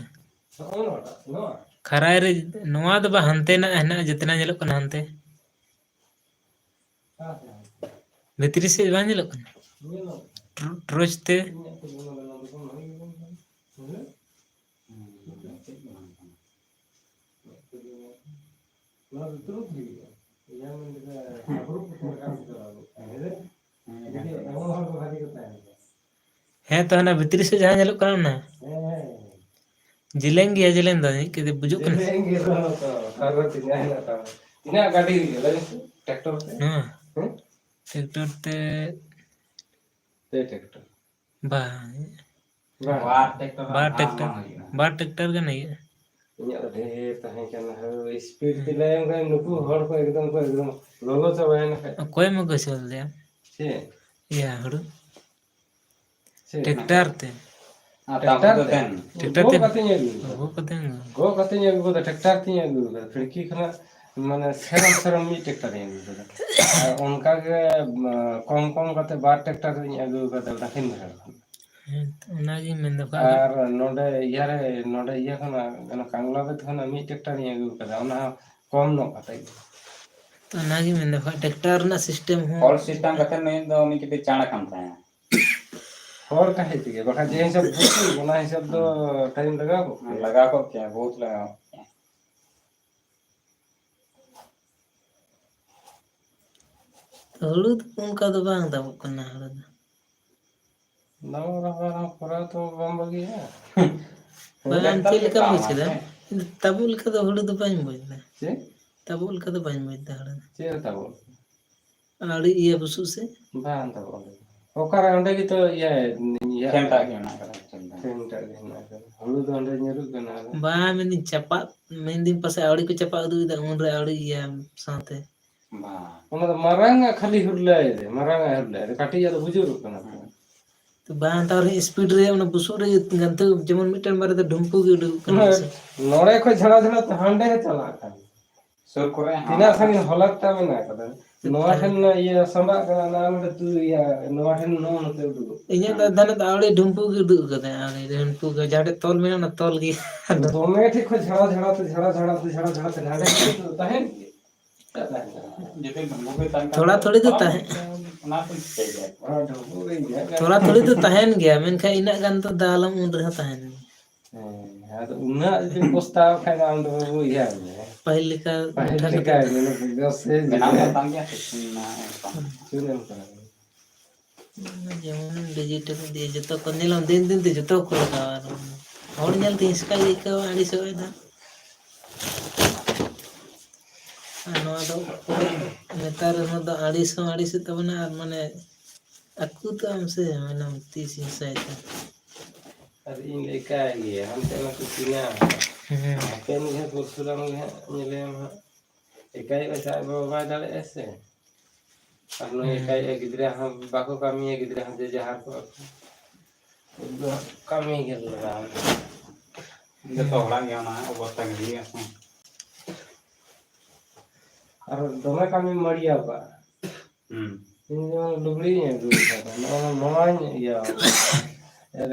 ᱠᱷᱟᱨᱟᱭ ᱨᱮ ᱱᱚᱣᱟ ᱫᱚ ᱵᱟ, ᱦᱟᱱᱛᱮᱱᱟᱜ ᱦᱮᱱᱟᱜᱼᱟ, ᱡᱮᱛᱮᱱᱟᱜ ᱧᱮᱞᱚᱜ ᱠᱟᱱᱟ ᱦᱟᱱᱛᱮ᱾ ᱵᱷᱤᱛᱨᱤ ᱥᱮᱫ ᱵᱟᱝ ᱧᱮᱞᱚᱜ ᱠᱟᱱᱟ? ᱴᱨᱚ-, ᱴᱨᱚᱪ ᱛᱮ᱾ ᱦᱮᱸ, ᱛᱚ ᱦᱟᱱᱟ ᱵᱷᱤᱛᱨᱤ ᱥᱮᱫ ᱡᱟᱦᱟᱸ ᱧᱮᱞᱚᱜ ᱠᱟᱱᱟ ᱚᱱᱟ? ᱡᱮᱞᱮᱧ ᱜᱮᱭᱟ, ᱡᱮᱞᱮᱧ ᱫᱚ ᱢᱤᱫ ᱠᱟᱹᱴᱤᱡ ᱵᱩᱡᱩᱜ ᱠᱟᱱᱟ᱾ ᱡᱮᱞᱮᱧ ᱜᱮ ᱫᱚ, ᱛᱚ, ᱛᱟᱨᱯᱚᱨ ᱛᱤᱱᱟᱹᱜ ᱦᱮᱱᱟᱜ ᱛᱟᱢᱟ? ᱛᱤᱱᱟᱹᱜ ᱜᱟᱹᱰᱤ ᱦᱩᱭᱩᱜᱼᱟ, ᱞᱟᱹᱭ ᱢᱮᱥᱮ? ᱴᱨᱟᱠᱴᱚᱨ ᱛᱮ? ᱱᱚᱣᱟ? ᱦᱮᱸ? ᱴᱨᱟᱠᱴᱚᱨ ᱛᱮ᱾ ᱯᱮ ᱴᱨᱟᱠᱴᱚᱨ? ᱵᱟᱝ᱾ ᱵᱟᱝ᱾ ᱵᱟᱨ ᱴᱨᱟᱠᱴᱚᱨ ᱵᱟᱨ ᱜᱟᱱ ᱴᱨᱟᱠᱴᱚᱨ, ᱵᱟᱝ ᱦᱩᱭᱩᱜᱼᱟ᱾ ᱵᱟᱨ ᱴᱨᱟᱠᱴᱚᱨ ᱜᱟᱱ ᱦᱩᱭᱩᱜᱼᱟ᱾ ᱤᱧᱟᱹᱜ ᱫᱚ ᱰᱷᱮᱨ ᱛᱟᱦᱮᱸ ᱠᱟᱱᱟ, ᱦᱳᱭ, speed ᱦᱮᱸ᱾ ᱛᱮ ᱞᱟᱹᱭᱟᱢ ᱠᱷᱟᱱ ᱱᱩᱠᱩ ᱦᱚᱲ ᱠᱚ ᱮᱠᱫᱚᱢ ᱠᱚ ᱮᱠᱫᱚᱢ ᱞᱚᱞᱚ ᱪᱟᱵᱟᱭᱮᱱᱟ ᱠᱷᱟᱡ᱾ ᱚᱠᱚᱭᱮᱢ ᱟᱹᱜᱩ ᱦᱚᱪᱚ ᱞᱮᱫᱮᱭᱟ? ᱪᱮᱫ? ᱤᱭᱟᱹ, ᱦᱩᱲᱩ? ᱪᱮᱫ? ᱴᱨᱟᱠᱴᱟᱨ ᱛᱮ᱾ ᱟᱨ ᱴᱨᱟᱠᱴᱟᱨ ᱛᱟᱢ ᱛᱮ? ᱫᱚ ᱛᱮᱱ? ᱴᱨᱟᱠᱴᱟᱨ ᱜᱚᱜ ᱛᱮ? ᱠᱟᱛᱮᱧ ᱟᱹᱜᱩ ᱠᱟᱫᱟ᱾ ᱜᱚᱜ ᱠᱟᱛᱮ ᱟᱹᱜᱩ᱾ ᱜᱚᱜ ᱠᱟᱛᱮᱧ ᱟᱹᱜᱩ ᱠᱟᱫᱟ, ᱴᱨᱟᱠᱴᱟᱨ ᱛᱤᱧ ᱟᱹᱜᱩ ᱠᱟᱫᱟ᱾ ᱠᱷᱤᱲᱠᱤ ᱠᱷᱚᱱᱟᱜ ᱢᱟᱱᱮ ᱥᱮᱨᱚᱢ ᱥᱮᱨᱚᱢ ᱢᱤᱫ ᱴᱨᱟᱠᱴᱟᱨᱤᱧ ᱟᱹᱜᱩ ᱠᱟᱫᱟ᱾ ᱟᱨ ᱚᱱᱠᱟ ᱜᱮ, ᱢᱟ, ᱠᱚᱢ ᱠᱚᱢ ᱠᱟᱛᱮ ᱵᱟᱨ ᱴᱨᱟᱠᱴᱟᱨ ᱤᱧ ᱟᱹᱜᱩ ᱠᱟᱫᱟ ᱫᱟᱠᱷᱤᱱ ᱵᱟᱝᱜᱟᱞ ᱠᱷᱚᱱ᱾ ᱦᱮᱸ, ᱚᱱᱟᱜᱤᱧ ᱢᱮᱱᱫᱟ, ᱚᱠᱟ ᱟᱨ ᱱᱚᱰᱮ ᱤᱭᱟᱹ ᱨᱮ, ᱱᱚᱰᱮ ᱤᱭᱟᱹ ᱠᱷᱚᱱᱟᱜ, ᱚᱱᱟ ᱠᱟᱝᱞᱟᱵᱮᱫ ᱠᱷᱚᱱᱟᱜ ᱢᱤᱫ ᱴᱨᱟᱠᱴᱟᱨᱤᱧ ᱟᱹᱜᱩ ᱠᱟᱫᱟ, ᱚᱱᱟ ᱦᱚᱸ ᱠᱚᱢ ᱧᱚᱜ ᱠᱟᱛᱮ ᱜᱮ᱾ ᱛᱚ ᱚᱱᱟᱜᱤᱧ ᱢᱮᱱᱫᱟ, ᱵᱟᱠᱷᱟᱡ ᱴᱨᱟᱠᱴᱟᱨ ᱨᱮᱱᱟᱜ system ᱦᱚᱸ ᱦᱚᱲ system ᱠᱟᱛᱮ ᱱᱩᱭ ᱫᱚ ᱩᱱᱤ ᱠᱟᱹᱴᱤᱡ ᱪᱟᱬ ᱟᱠᱟᱱ ᱛᱟᱭᱟ᱾ ᱦᱚᱲ ᱛᱟᱦᱮᱸ ᱛᱮᱜᱮ, ᱵᱟᱠᱷᱟᱡ ᱡᱮ ᱦᱤᱥᱟᱹᱵ ᱵᱩᱥᱩᱵ, ᱚᱱᱟ ᱦᱤᱥᱟᱹᱵ ᱫᱚ ᱦᱩᱸ᱾ time ᱞᱟᱜᱟᱣ ᱠᱚᱜ ᱠᱮᱭᱟ᱾ ᱞᱟᱜᱟᱣ ᱠᱚᱜ ᱠᱮᱭᱟ, ᱵᱚᱦᱩᱛ ᱞᱟᱜᱟᱣ ᱠᱚᱜ ᱠᱮᱭᱟ᱾ ᱦᱩᱲᱩ ᱫᱚ ᱚᱱᱠᱟ ᱫᱚ ᱵᱟᱝ ᱫᱟᱢᱚᱜ ᱠᱟᱱᱟ, ᱦᱩᱲᱩ ᱫᱚ᱾ ᱫᱟᱢᱚᱜ ᱨᱮᱦᱚᱸ ᱠᱚᱨᱟᱣ ᱛᱚ ᱵᱟᱝ ᱵᱷᱟᱹᱜᱤᱭᱟ᱾ ᱵᱟᱝ, ᱟᱢ ᱪᱮᱫ ᱞᱮᱠᱟᱢ ᱵᱩᱡ ᱠᱮᱫᱟ? ᱤᱧ ᱫᱚ ᱛᱟᱵᱚᱜ ᱞᱮᱠᱟ ᱫᱚ ᱦᱩᱲᱩ ᱫᱚ ᱵᱟᱹᱧ ᱵᱩᱡ ᱮᱫᱟ᱾ ᱪᱮᱫ? ᱛᱟᱵᱚᱜ ᱞᱮᱠᱟ ᱫᱚ ᱵᱟᱹᱧ ᱵᱩᱡ ᱮᱫᱟ ᱦᱩᱲᱩ ᱫᱚ᱾ ᱪᱮᱫ ᱨᱮ ᱛᱟᱵᱚᱜ? ᱟᱹᱰᱤ ᱤᱭᱟᱹ ᱵᱩᱥᱩᱵ ᱥᱮ? ᱵᱟᱝ ᱛᱟᱵᱚᱜ ᱚᱸᱰᱮ ᱫᱚ᱾ ᱚᱠᱟᱨᱮ ᱚᱸᱰᱮ ᱜᱮᱛᱚ ᱤᱭᱟᱹ, ᱤᱭᱟᱹ ᱴᱷᱮᱱ ᱴᱟᱜ ᱜᱮ ᱢᱮᱱᱟᱜ ᱟᱠᱟᱫᱟ, ᱴᱷᱮᱱ ᱴᱟᱜ᱾ ᱴᱷᱮᱱ ᱴᱟᱜ ᱜᱮ ᱢᱮᱱᱟᱜ ᱟᱠᱟᱫᱟ᱾ ᱦᱩᱲᱩ ᱫᱚ ᱚᱸᱰᱮ ᱧᱩᱨᱩᱜ ᱠᱟᱱᱟ᱾ ᱵᱟᱝ, ᱢᱮᱱᱫᱟᱹᱧ ᱪᱟᱯᱟᱫ, ᱢᱮᱱᱫᱟᱹᱧ ᱯᱟᱥᱮᱡ ᱟᱹᱣᱲᱤ ᱠᱚ ᱪᱟᱯᱟᱫ ᱩᱫᱩᱜ ᱮᱫᱟ ᱩᱱᱨᱮ ᱟᱹᱣᱲᱤ ᱤᱭᱟᱹ ᱥᱟᱶᱛᱮ᱾ ᱵᱟᱝ᱾ ᱚᱱᱟ ᱫᱚ ᱢᱟᱨᱟᱝ ᱟᱜ ᱠᱷᱟᱹᱞᱤ ᱦᱩᱨᱞᱟᱹᱭ ᱫᱟᱭ, ᱢᱟᱨᱟᱝ ᱟᱜ ᱦᱩᱨᱞᱟᱹᱭ ᱫᱟᱭ, ᱠᱟᱹᱴᱤᱡ ᱟᱜ ᱫᱚ ᱵᱩᱡᱩᱨᱚᱜ ᱠᱟᱱᱟ ᱛᱚ᱾ ᱦᱮᱸ᱾ ᱛᱚ ᱵᱟᱝ, ᱛᱟᱣ ᱨᱮᱦᱚᱸ speed ᱨᱮ ᱚᱱᱟ ᱵᱩᱥᱩᱵ ᱨᱮ ᱜᱟᱱᱛᱮ ᱡᱮᱢᱚᱱ ᱢᱤᱫᱴᱮᱱ ᱵᱟᱨᱭᱟ ᱫᱚ ᱰᱷᱩᱢᱯᱩ ᱜᱮ ᱩᱰᱩᱠᱚᱜ ᱠᱟᱱᱟ ᱦᱮᱸ, ᱥᱮ᱾ ᱱᱚᱲᱮ ᱠᱷᱚᱡ ᱡᱷᱟᱲᱟ ᱡᱷᱟᱲᱟ ᱛᱮ ᱦᱟᱸᱰᱮ ᱪᱟᱞᱟᱜ ᱠᱟᱱᱟ᱾ ᱥᱩᱨ ᱠᱚᱨᱮ ᱦᱚᱸ ᱛᱤᱱᱟᱹᱜ ᱥᱟᱺᱜᱤᱧ ᱦᱚᱞᱟᱛ ᱛᱟ ᱢᱮᱱᱟᱜ ᱟᱠᱟᱫᱟ? ᱱᱚᱣᱟ ᱴᱷᱮᱱ ᱤᱭᱟᱹ ᱥᱟᱢᱵᱟᱜ ᱠᱟᱱᱟ, ᱱᱚᱣᱟ ᱱᱚᱰᱮ ᱛᱩ-, ᱤᱭᱟᱹ, ᱱᱚᱣᱟ ᱴᱷᱮᱱ ᱱᱚᱜᱼᱚ ᱱᱚᱛᱮ ᱩᱰᱩᱠᱚᱜ ᱤᱧᱟᱹᱜ ᱫᱚ ᱠᱟᱱᱟ᱾ ᱫᱷᱟᱨᱮ ᱫᱚ ᱟᱹᱣᱲᱤ ᱰᱷᱩᱢᱯᱩ ᱜᱮ ᱩᱰᱩᱠ ᱠᱟᱫᱟᱭ, ᱟᱹᱣᱲᱤ ᱰᱷᱩᱢᱯᱩ ᱜᱮ, ᱡᱟᱦᱟᱸ ᱴᱷᱮᱡ ᱛᱚᱞ ᱢᱮᱱᱟᱜᱼᱟ, ᱚᱱᱟ ᱛᱚᱞ ᱜᱮ᱾ ᱫᱚᱢᱮ ᱴᱷᱤᱠ ᱠᱷᱚᱡ ᱡᱷᱟᱲᱟ ᱡᱷᱟᱲᱟ ᱛᱮ, ᱡᱷᱟᱲᱟ ᱡᱷᱟᱲᱟ ᱛᱮ, ᱡᱷᱟᱲᱟ ᱡᱷᱟᱲᱟ ᱛᱮ, ᱱᱚᱰᱮ ᱛᱟᱦᱮᱱ ᱜᱮ᱾ ᱛᱷᱚᱲᱟ ᱛᱷᱚᱲᱤ ᱫᱚ ᱛᱟᱦᱮᱸ, ᱚᱱᱟ ᱛᱚᱧ ᱪᱤᱠᱟᱹᱭ ᱜᱮᱭᱟ᱾ ᱚᱱᱟ ᱰᱷᱩᱢᱯᱩ ᱜᱮ ᱤᱧᱟᱹᱜ ᱛᱷᱚᱲᱟ ᱛᱷᱚᱲᱤ ᱫᱚ ᱛᱟᱦᱮᱱ ᱜᱮᱭᱟ, ᱢᱮᱱᱠᱷᱟᱱ ᱤᱱᱟᱹᱜ ᱜᱟᱱ ᱫᱚ ᱫᱟᱞᱟᱢ ᱩᱱ ᱨᱮᱦᱚᱸ ᱛᱟᱦᱮᱱ ᱜᱮᱭᱟ᱾ ᱦᱮᱸ, ᱟᱫᱚ ᱩᱱᱟᱹᱜ ᱡᱩᱫᱤᱢ ᱯᱚᱥᱛᱟᱣ ᱠᱷᱟᱡ ᱫᱚ ᱟᱢ ᱫᱚ ᱵᱟᱹᱵᱩ ᱤᱭᱟᱹ ᱢᱮ᱾ ᱯᱟᱹᱦᱤᱞ ᱞᱮᱠᱟ ᱯᱟᱹᱦᱤᱞ ᱢᱤᱫᱴᱷᱮᱱ ᱞᱮᱠᱟ ᱜᱮ, ᱢᱟᱱᱮ ᱵᱮᱥ ᱥᱮ ᱵᱮᱱᱟᱣ ᱡᱩᱫᱤ ᱠᱟᱱ ᱛᱟᱢ ᱜᱮᱭᱟ ᱥᱮ ᱪᱮᱫ? ᱚᱱᱟ ᱮᱠᱫᱚᱢ᱾ ᱪᱮᱫ ᱮᱢ ᱠᱟᱱᱟ? ᱡᱮᱢᱚᱱ digital ᱫᱤᱭᱮ ᱡᱚᱛᱚ ᱠᱚ ᱧᱮᱞᱟ, ᱫᱤᱱ ᱫᱤᱱ ᱛᱮ ᱡᱚᱛᱚ ᱠᱚ ᱞᱟᱜᱟᱣᱟ᱾ ᱟᱨ ᱦᱚᱲ ᱧᱮᱞ ᱛᱮ ᱦᱤᱥᱠᱟ ᱜᱮ ᱟᱹᱭᱠᱟᱹᱣᱟ, ᱟᱹᱲᱤᱥᱚᱜ ᱟᱭ ᱫᱚ᱾ ᱟᱨ ᱱᱚᱣᱟ ᱫᱚ ᱱᱮᱛᱟᱨ ᱨᱮᱱ ᱦᱚᱲ ᱫᱚ ᱟᱹᱲᱤᱥ ᱦᱚᱸ ᱟᱹᱲᱤᱥᱚᱜ ᱛᱟᱵᱚᱱᱟ, ᱟᱨ ᱢᱟᱱᱮ ᱟᱹᱠᱩᱛᱟᱢ ᱥᱮ ᱢᱮᱱᱟᱢ ᱛᱤᱥ ᱤᱧ ᱥᱟᱭ ᱫᱟ᱾ ᱟᱨ ᱤᱧ ᱞᱮᱠᱟ ᱜᱮ ᱦᱟᱱᱛᱮ ᱱᱟᱛᱮ ᱪᱤᱱᱟ᱾ ᱦᱮᱸ᱾ ᱦᱟᱯᱮᱱ ᱜᱮ ᱦᱟᱸᱜ ᱯᱚᱨᱥᱩᱨᱟᱢ ᱜᱮ ᱦᱟᱸᱜ ᱧᱮᱞᱮᱭᱟᱢ ᱦᱟᱸᱜ᱾ ᱮᱠᱟᱭ ᱟᱡ ᱵᱟᱵᱟ ᱵᱟᱭ ᱫᱟᱲᱮᱭᱟᱜᱼᱟ ᱥᱮ᱾ ᱟᱨ ᱱᱩᱭ ᱦᱮᱸ᱾ ᱮᱠᱟᱭ ᱜᱤᱫᱽᱨᱟᱹ ᱦᱚᱸ ᱵᱟᱠᱚ ᱠᱟᱹᱢᱤᱭᱟ, ᱜᱤᱫᱽᱨᱟᱹ ᱦᱚᱸ ᱡᱮ ᱡᱟᱦᱟᱸ ᱠᱚ ᱠᱟᱹᱢᱤ ᱜᱮ ᱞᱟᱜᱟᱜᱼᱟ᱾ ᱡᱚᱛᱚ ᱦᱚᱲᱟᱜ ᱜᱮ ᱚᱱᱟ ᱚᱵᱚᱥᱛᱟ ᱜᱮ ᱦᱩᱭᱩᱜᱼᱟ ᱥᱮ᱾ ᱟᱨ ᱫᱚᱢᱮ ᱠᱟᱹᱢᱤ ᱢᱟᱹᱲᱤᱭᱟᱹ ᱠᱟᱜᱼᱟ᱾ ᱦᱩᱸ᱾ ᱤᱧ ᱡᱮᱢᱚᱱ ᱞᱩᱜᱽᱲᱤ ᱤᱧ ᱟᱹᱜᱩ ᱟᱠᱟᱫᱟ, ᱱᱚᱜᱼᱚ ᱱᱚᱣᱟᱧ ᱤᱭᱟᱹ ᱟᱠᱟᱫᱟ᱾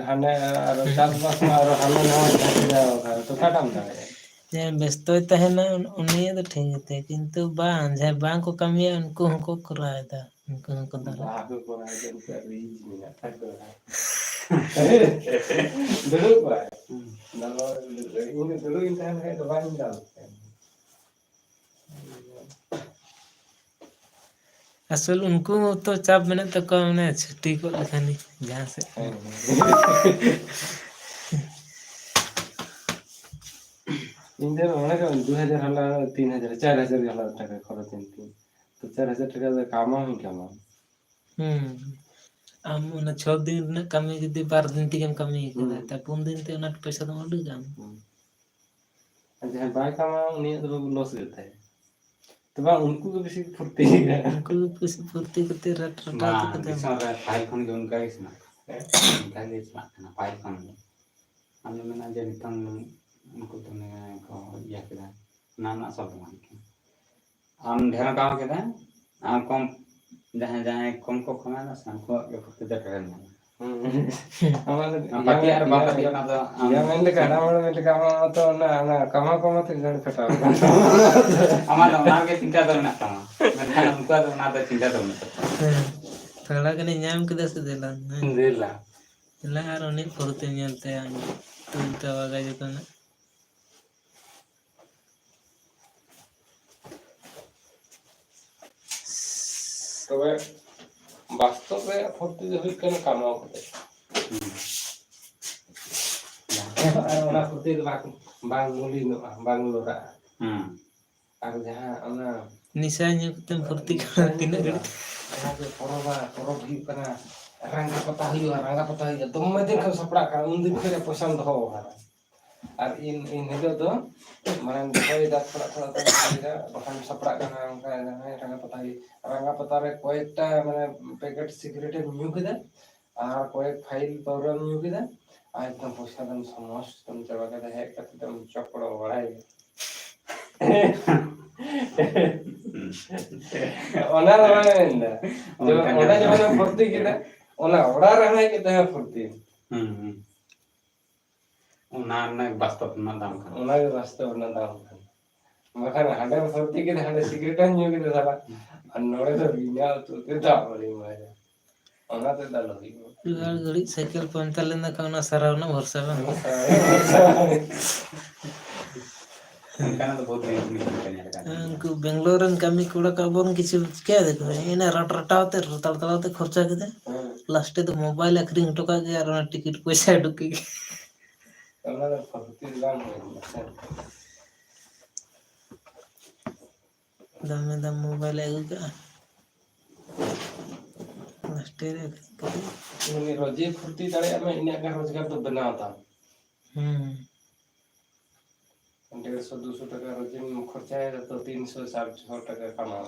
ᱦᱟᱱᱮ ᱟᱨ ᱪᱟᱥᱵᱟᱥ ᱢᱟ ᱟᱨᱚ ᱦᱟᱱᱟ ᱱᱟᱣᱟ ᱡᱷᱟᱢᱮᱞᱟ ᱟᱠᱟᱫᱟ, ᱛᱚ ᱚᱠᱟᱴᱟᱜ ᱮᱢ ᱫᱟᱲᱮᱭᱟᱜᱼᱟ? ᱡᱟᱦᱟᱸᱭ ᱵᱮᱥᱛᱚᱭ ᱛᱟᱦᱮᱱᱟ, ᱩᱱ-, ᱩᱱᱤᱭᱟᱜ ᱫᱚ ᱴᱷᱤᱠ ᱜᱮᱛᱟᱭᱟ, ᱠᱤᱱᱛᱩ ᱵᱟᱝ, ᱡᱟᱦᱟᱸᱭ ᱵᱟᱝ ᱠᱚ ᱠᱟᱹᱢᱤᱭᱟ, ᱩᱱᱠᱩ ᱦᱚᱸᱠᱚ ᱠᱚᱨᱟᱣ ᱮᱫᱟ, ᱩᱱᱠᱩ ᱦᱚᱸᱠᱚ ᱫᱟᱲᱮᱭᱟᱜᱼᱟ᱾ ᱵᱟᱠᱚ ᱠᱚᱨᱟᱣ ᱮᱫᱟ, ᱩᱱᱠᱩᱣᱟᱜ ᱨᱤᱡ ᱢᱮᱱᱟᱜ ᱛᱟᱠᱚᱣᱟ᱾ ᱫᱩᱲᱩᱵ ᱠᱚᱜᱼᱟᱭ᱾ ᱦᱩᱸ᱾ ᱫᱟᱞᱚᱵ ᱤᱧ ᱫᱚ ᱫᱩᱲᱩᱵ ᱤᱧ ᱛᱟᱦᱮᱱ ᱠᱷᱟᱡ ᱫᱚ ᱵᱟᱝ ᱫᱟᱞ ᱠᱮᱭᱟ᱾ ᱟᱥᱚᱞ ᱩᱱᱠᱩ ᱦᱚᱸᱛᱚ ᱪᱟᱯ ᱢᱮᱱᱟᱜ ᱛᱟᱠᱚᱣᱟ, ᱢᱟᱱᱮ ᱪᱷᱩᱴᱤ ᱠᱚᱜ ᱞᱮᱠᱷᱟᱱ ᱡᱟᱦᱟᱸ ᱥᱮᱫ ᱠᱚ᱾ ᱦᱮᱸ, ᱦᱮᱸ᱾ ᱤᱧ ᱫᱚ ᱢᱚᱱᱮ ᱠᱟᱜ ᱢᱮ, ᱫᱩ ᱦᱟᱡᱟᱨ ᱦᱟᱱᱟ, ᱛᱤᱱ ᱦᱟᱡᱟᱨ, ᱪᱟᱨ ᱦᱟᱡᱟᱨ ᱜᱮ ᱦᱟᱱᱟ ᱴᱟᱠᱟ ᱠᱷᱚᱨᱚᱪ ᱮᱱ ᱛᱤᱧ᱾ ᱛᱚ, ᱪᱟᱨ ᱦᱟᱡᱟᱨ ᱴᱟᱠᱟ ᱫᱚ ᱠᱟᱢᱟᱣ ᱦᱚᱸᱧ ᱠᱟᱢᱟᱣᱟ᱾ ᱦᱩᱸ᱾ ᱟᱢ ᱚᱱᱟ ᱪᱷᱚ ᱫᱤᱱ ᱨᱮᱱᱟᱜ ᱠᱟᱹᱢᱤ ᱡᱩᱫᱤ ᱵᱟᱨ ᱫᱤᱱ ᱛᱮᱜᱮᱢ ᱠᱟᱹᱢᱤ ᱠᱮᱫᱟ, ᱦᱩᱸ᱾ ᱛᱟ ᱯᱩᱱ ᱫᱤᱱ ᱛᱮ ᱚᱱᱟ ᱯᱚᱭᱥᱟ ᱫᱚᱢ ᱩᱰᱩᱠᱟ ᱟᱢ᱾ ᱦᱩᱸ᱾ ᱟᱨ ᱡᱟᱦᱟᱸᱭ ᱵᱟᱭ ᱠᱟᱢᱟᱣᱟ, ᱩᱱᱤᱭᱟᱜ ᱫᱚ ᱵᱟᱹᱵᱩ ᱞᱚᱥ ᱜᱮ ᱛᱟᱭᱟ᱾ ᱛᱚ ᱵᱟᱝ, ᱩᱱᱠᱩ ᱜᱮ ᱵᱮᱥᱤ ᱠᱚ ᱯᱷᱩᱨᱛᱤ ᱜᱮᱭᱟ᱾ ᱩᱱᱠᱩ ᱜᱮ ᱵᱮᱥᱤ ᱯᱷᱩᱨᱛᱤ ᱠᱟᱛᱮ ᱨᱟᱴ ᱨᱟᱴᱟ ᱵᱟᱝ, ᱛᱮᱠᱚ ᱡᱚᱢᱟ᱾ ᱫᱤᱥᱚᱢ ᱨᱮ ᱯᱟᱹᱦᱤᱞ ᱠᱷᱚᱱ ᱜᱮ ᱚᱱᱠᱟ ᱜᱮ ᱥᱮᱱᱟᱜ ᱠᱚᱣᱟ᱾ ᱦᱮᱸ? ᱚᱱᱠᱟ ᱜᱮ ᱪᱟᱞᱟᱜ ᱠᱟᱱᱟ ᱯᱟᱹᱦᱤᱞ ᱠᱷᱚᱱ ᱜᱮ᱾ ᱟᱢ ᱫᱚ ᱢᱮᱱᱟ ᱡᱮ ᱱᱤᱛᱚᱝ ᱩᱱᱠᱩ ᱫᱚᱢᱮ ᱠᱚ ᱤᱭᱟᱹ ᱠᱮᱫᱟ, ᱚᱱᱟ ᱨᱮᱱᱟᱜ ᱥᱚᱵ ᱫᱚ ᱵᱟᱝ ᱠᱟᱱᱟ᱾ ᱟᱢ ᱰᱷᱮᱨ ᱠᱟᱢᱟᱣ ᱠᱮᱫᱟ, ᱟᱢ ᱠᱚᱢ, ᱡᱟᱦᱟᱸᱭ, ᱡᱟᱦᱟᱸᱭ ᱠᱚᱢ ᱠᱚ ᱠᱟᱢᱟᱣᱟ ᱥᱮ, ᱩᱱᱠᱩᱣᱟᱜ ᱜᱮ ᱯᱷᱩᱨᱛᱤ ᱫᱚ ᱰᱷᱮᱨ ᱧᱟᱢᱟ᱾ ᱦᱩᱸ᱾ ᱟᱢᱟᱜ ᱫᱚ ᱟᱢ ᱯᱟᱹᱛᱭᱟᱹᱣ ᱟᱨ ᱵᱟᱢ ᱯᱟᱹᱛᱭᱟᱹᱣ, ᱚᱱᱟ ᱫᱚ ᱟᱢ ᱤᱭᱟᱹ ᱢᱮᱱ ᱞᱮᱠᱟ, ᱟᱢ ᱢᱮᱱ ᱞᱮᱠᱟ, ᱟᱢᱟᱜ ᱢᱟᱛᱚ ᱚᱱᱟ, ᱚᱱᱟ ᱠᱟᱢᱟᱣ ᱠᱚᱢᱟᱣ ᱛᱮ ᱜᱟᱹᱲ ᱠᱷᱟᱴᱟᱣ ᱟᱠᱟᱱ ᱛᱟᱢᱟ᱾ ᱟᱢᱟᱜ ᱫᱚ ᱚᱱᱟ ᱜᱮ ᱪᱤᱱᱛᱟ ᱫᱚ ᱢᱮᱱᱟᱜ ᱛᱟᱢᱟ, ᱢᱮᱱᱠᱷᱟᱱ ᱩᱱᱠᱩᱣᱟᱜ ᱫᱚ ᱚᱱᱟ ᱫᱚ ᱪᱤᱱᱛᱟ ᱫᱚ ᱵᱟᱹᱱᱩᱜ ᱛᱟᱠᱚᱣᱟ᱾ ᱦᱮᱸ, ᱛᱷᱚᱲᱟ ᱜᱟᱱᱤᱧ ᱧᱟᱢ ᱠᱮᱫᱟ ᱥᱮ ᱫᱮᱞᱟ, ᱦᱮᱸ᱾ ᱫᱮᱞᱟ᱾ ᱫᱮᱞᱟ ᱟᱨ ᱩᱱᱤ ᱯᱷᱩᱨᱛᱤ ᱧᱮᱞ ᱛᱟᱭᱟ, ᱛᱩᱞ ᱛᱟᱣᱟᱜᱟ ᱡᱚᱛᱚᱱᱟᱜ᱾ ᱛᱚᱵᱮ ᱵᱟᱥᱛᱚᱵ ᱨᱮ ᱯᱷᱩᱨᱛᱤ ᱫᱚ ᱦᱩᱭᱩᱜ ᱠᱟᱱᱟ ᱠᱟᱢᱟᱣ ᱠᱟᱛᱮ᱾ ᱦᱩᱸ᱾ ᱟᱨ ᱚᱱᱟ ᱯᱷᱩᱨᱛᱤ ᱫᱚ ᱵᱟᱝ, ᱵᱟᱝ ᱢᱩᱞᱤᱱᱚᱜᱼᱟ, ᱵᱟᱝ ᱞᱚᱲᱟᱜᱼᱟ᱾ ᱦᱩᱸ᱾ ᱟᱨ ᱡᱟᱦᱟᱸ ᱚᱱᱟ ᱱᱤᱥᱟ ᱧᱩ ᱠᱟᱛᱮᱢ ᱯᱷᱩᱨᱛᱤ ᱠᱟᱱᱟ, ᱛᱤᱱᱟᱹᱜ ᱜᱷᱟᱹᱲᱤᱡ? ᱡᱟᱦᱟᱸ ᱡᱮ ᱯᱚᱨᱚᱵᱟ-, ᱯᱚᱨᱚᱵᱽ ᱦᱩᱭᱩᱜ ᱠᱟᱱᱟ, ᱨᱟᱸᱜᱟ ᱯᱟᱛᱟ ᱦᱩᱭᱩᱜᱼᱟ, ᱨᱟᱸᱜᱟ ᱯᱟᱛᱟ ᱦᱩᱭᱩᱜᱼᱟ, ᱫᱚᱢᱮ ᱫᱤᱱ ᱠᱷᱚᱱ ᱥᱟᱯᱲᱟᱜ ᱠᱟᱱᱟ, ᱩᱱ ᱫᱤᱱ ᱠᱷᱚᱱ ᱨᱮᱭᱟᱜ ᱯᱚᱭᱥᱟᱢ ᱫᱚᱦᱚ ᱟᱠᱟᱫᱟ᱾ ᱟᱨ ᱤᱱ, ᱤᱱ ᱦᱤᱞᱳᱜ ᱫᱚ ᱢᱟᱱᱮ ᱫᱚᱦᱚᱭᱮᱫᱟ, ᱛᱷᱚᱲᱟ ᱛᱷᱚᱲᱟ ᱛᱮᱢ ᱤᱫᱤᱭᱮᱫᱟ, ᱵᱟᱠᱷᱟᱱ ᱥᱟᱯᱲᱟᱜ ᱠᱟᱱᱟ ᱚᱱᱠᱟ ᱡᱟᱦᱟᱸᱭ ᱨᱟᱸᱜᱟ ᱯᱟᱛᱟ ᱦᱩᱭᱩᱜ, ᱨᱟᱸᱜᱟ ᱯᱟᱛᱟ ᱨᱮ ᱠᱚᱭᱮᱠᱴᱟ ᱢᱟᱱᱮ ᱯᱮᱠᱮᱴ ᱥᱤᱜᱟᱨᱮᱴ ᱮᱢ ᱧᱩ ᱠᱮᱫᱟ, ᱟᱨ ᱠᱚᱭᱮᱠ ᱯᱷᱟᱭᱤᱞ ᱯᱟᱹᱣᱨᱟᱹᱢ ᱧᱩ ᱠᱮᱫᱟ, ᱟᱨ ᱮᱠᱫᱚᱢ ᱯᱚᱭᱥᱟ ᱫᱚᱢ ᱥᱚᱢᱚᱥᱛᱚᱢ ᱪᱟᱵᱟ ᱠᱮᱫᱟ, ᱦᱮᱡ ᱠᱟᱛᱮ ᱫᱚᱢ ᱪᱚᱯᱲᱚ ᱵᱟᱲᱟᱭᱮᱫᱟ᱾ ᱚᱱᱟ ᱫᱚ ᱵᱟᱭ ᱢᱮᱱᱫᱟ᱾ ᱡᱮᱢᱚᱱ ᱚᱱᱠᱟ ᱚᱸᱰᱮ ᱜᱮ᱾ ᱡᱮᱢᱚᱱᱮᱢ ᱯᱷᱩᱨᱛᱤ ᱠᱮᱫᱟ, ᱚᱱᱟ ᱚᱲᱟᱜ ᱨᱮᱦᱚᱸ ᱦᱮᱡ ᱠᱟᱛᱮ ᱦᱚᱸ ᱯᱷᱩᱨᱛᱤ᱾ ᱦᱩᱸ, ᱦᱩᱸ᱾ ᱚᱱᱟ ᱨᱮᱱᱟᱜ ᱵᱟᱥᱛᱚᱵ ᱨᱮᱱᱟᱜ ᱫᱟᱢ ᱠᱟᱱᱟ᱾ ᱚᱱᱟ ᱜᱮ ᱵᱟᱥᱛᱚᱵ ᱨᱮᱱᱟᱜ ᱫᱟᱢ ᱠᱟᱱᱟ᱾ ᱵᱟᱠᱷᱟᱱ ᱦᱟᱸᱰᱮᱢ ᱯᱷᱩᱨᱛᱤ ᱠᱮᱫᱟ, ᱦᱟᱸᱰᱮ ᱥᱤᱜᱨᱮᱴ ᱮᱢ ᱧᱩ ᱠᱮᱫᱟ ᱥᱟᱞᱟ, ᱟᱨ ᱱᱚᱰᱮ ᱫᱚ ᱵᱤᱱᱟ ᱩᱛᱩ ᱛᱮ ᱫᱟᱜ ᱢᱟᱹᱰᱤ ᱮᱢᱟᱭᱟ᱾ ᱚᱱᱟ ᱛᱮ ᱫᱚ ᱟᱞᱚ ᱦᱩᱭᱩᱜᱼᱟ᱾ ᱟᱨ ᱜᱷᱟᱹᱲᱤᱡ ᱥᱟᱭᱠᱮᱞ ᱯᱟᱢᱪᱟᱨ ᱞᱮᱱ ᱠᱷᱟᱱ ᱚᱱᱟ ᱥᱟᱨᱟᱣ ᱨᱮᱱᱟᱜ ᱵᱷᱚᱨᱥᱟ ᱵᱟᱝ? ᱚᱱᱟ ᱥᱟᱨᱟᱣ ᱨᱮᱱᱟᱜ ᱵᱷᱚᱨᱥᱟ ᱵᱟᱝ᱾ ᱚᱱᱠᱟᱱᱟᱜ ᱫᱚ ᱵᱚᱦᱩᱛ ᱧᱮᱞ ᱠᱟᱱᱟ᱾ ᱦᱮᱸ, ᱩᱱᱠᱩ ᱵᱮᱝᱜᱟᱞᱳᱨ ᱨᱮᱱ ᱠᱟᱹᱢᱤ ᱠᱚᱲᱟ ᱠᱚ ᱟᱵᱚ ᱨᱮᱱ ᱠᱤᱪᱷᱩ ᱪᱤᱠᱟᱹᱭ ᱫᱟᱠᱚ, ᱦᱮᱸ, ᱤᱱᱟᱹ ᱨᱟᱴ ᱨᱟᱴᱟᱣ ᱛᱮ, ᱨᱟᱛᱟᱲ ᱛᱟᱲᱟᱣ ᱛᱮ ᱠᱷᱚᱨᱪᱟ ᱠᱮᱫᱟ᱾ ᱦᱮᱸ᱾ ᱞᱟᱥᱴᱮ ᱫᱚ ᱢᱳᱵᱟᱭᱤᱞ ᱟᱹᱠᱷᱨᱤᱧ ᱦᱚᱴᱚ ᱠᱟᱜ ᱜᱮ ᱟᱨ ᱚᱱᱟ ᱴᱤᱠᱤᱴ ᱯᱚᱭᱥᱟ ᱩᱰᱩᱠ ᱠᱮᱫ ᱜᱮ᱾ ᱚᱱᱟ ᱫᱚ ᱯᱷᱩᱨᱛᱤ ᱫᱚ ᱵᱟᱝ ᱦᱩᱭ ᱞᱮᱱᱟ ᱥᱮ᱾ ᱫᱟᱢᱮ ᱫᱟᱢ ᱢᱳᱵᱟᱭᱤᱞ ᱮ ᱟᱹᱜᱩ ᱠᱟᱜᱼᱟ᱾ ᱞᱟᱥᱴᱮ ᱨᱮ ᱟᱹᱠᱷᱨᱤᱧ ᱠᱟᱛᱮ᱾ ᱩᱱᱤ ᱨᱳᱡᱮ ᱯᱷᱩᱨᱛᱤ ᱫᱟᱲᱮᱭᱟᱜ ᱢᱟ, ᱤᱱᱟᱹᱜ ᱜᱟᱱ ᱨᱳᱡᱽᱜᱟᱨ ᱫᱚ ᱵᱮᱱᱟᱣ ᱛᱟᱢ᱾ ᱦᱩᱸ᱾ ᱰᱮᱲᱥᱚ, ᱫᱩᱥᱚ ᱴᱟᱠᱟ ᱨᱳᱡᱮᱢ ᱠᱷᱚᱨᱪᱟᱭᱟ, ᱛᱚ ᱛᱤᱱᱥᱚ, ᱪᱟᱨᱥᱚ ᱴᱟᱠᱟ ᱠᱟᱢᱟᱣ᱾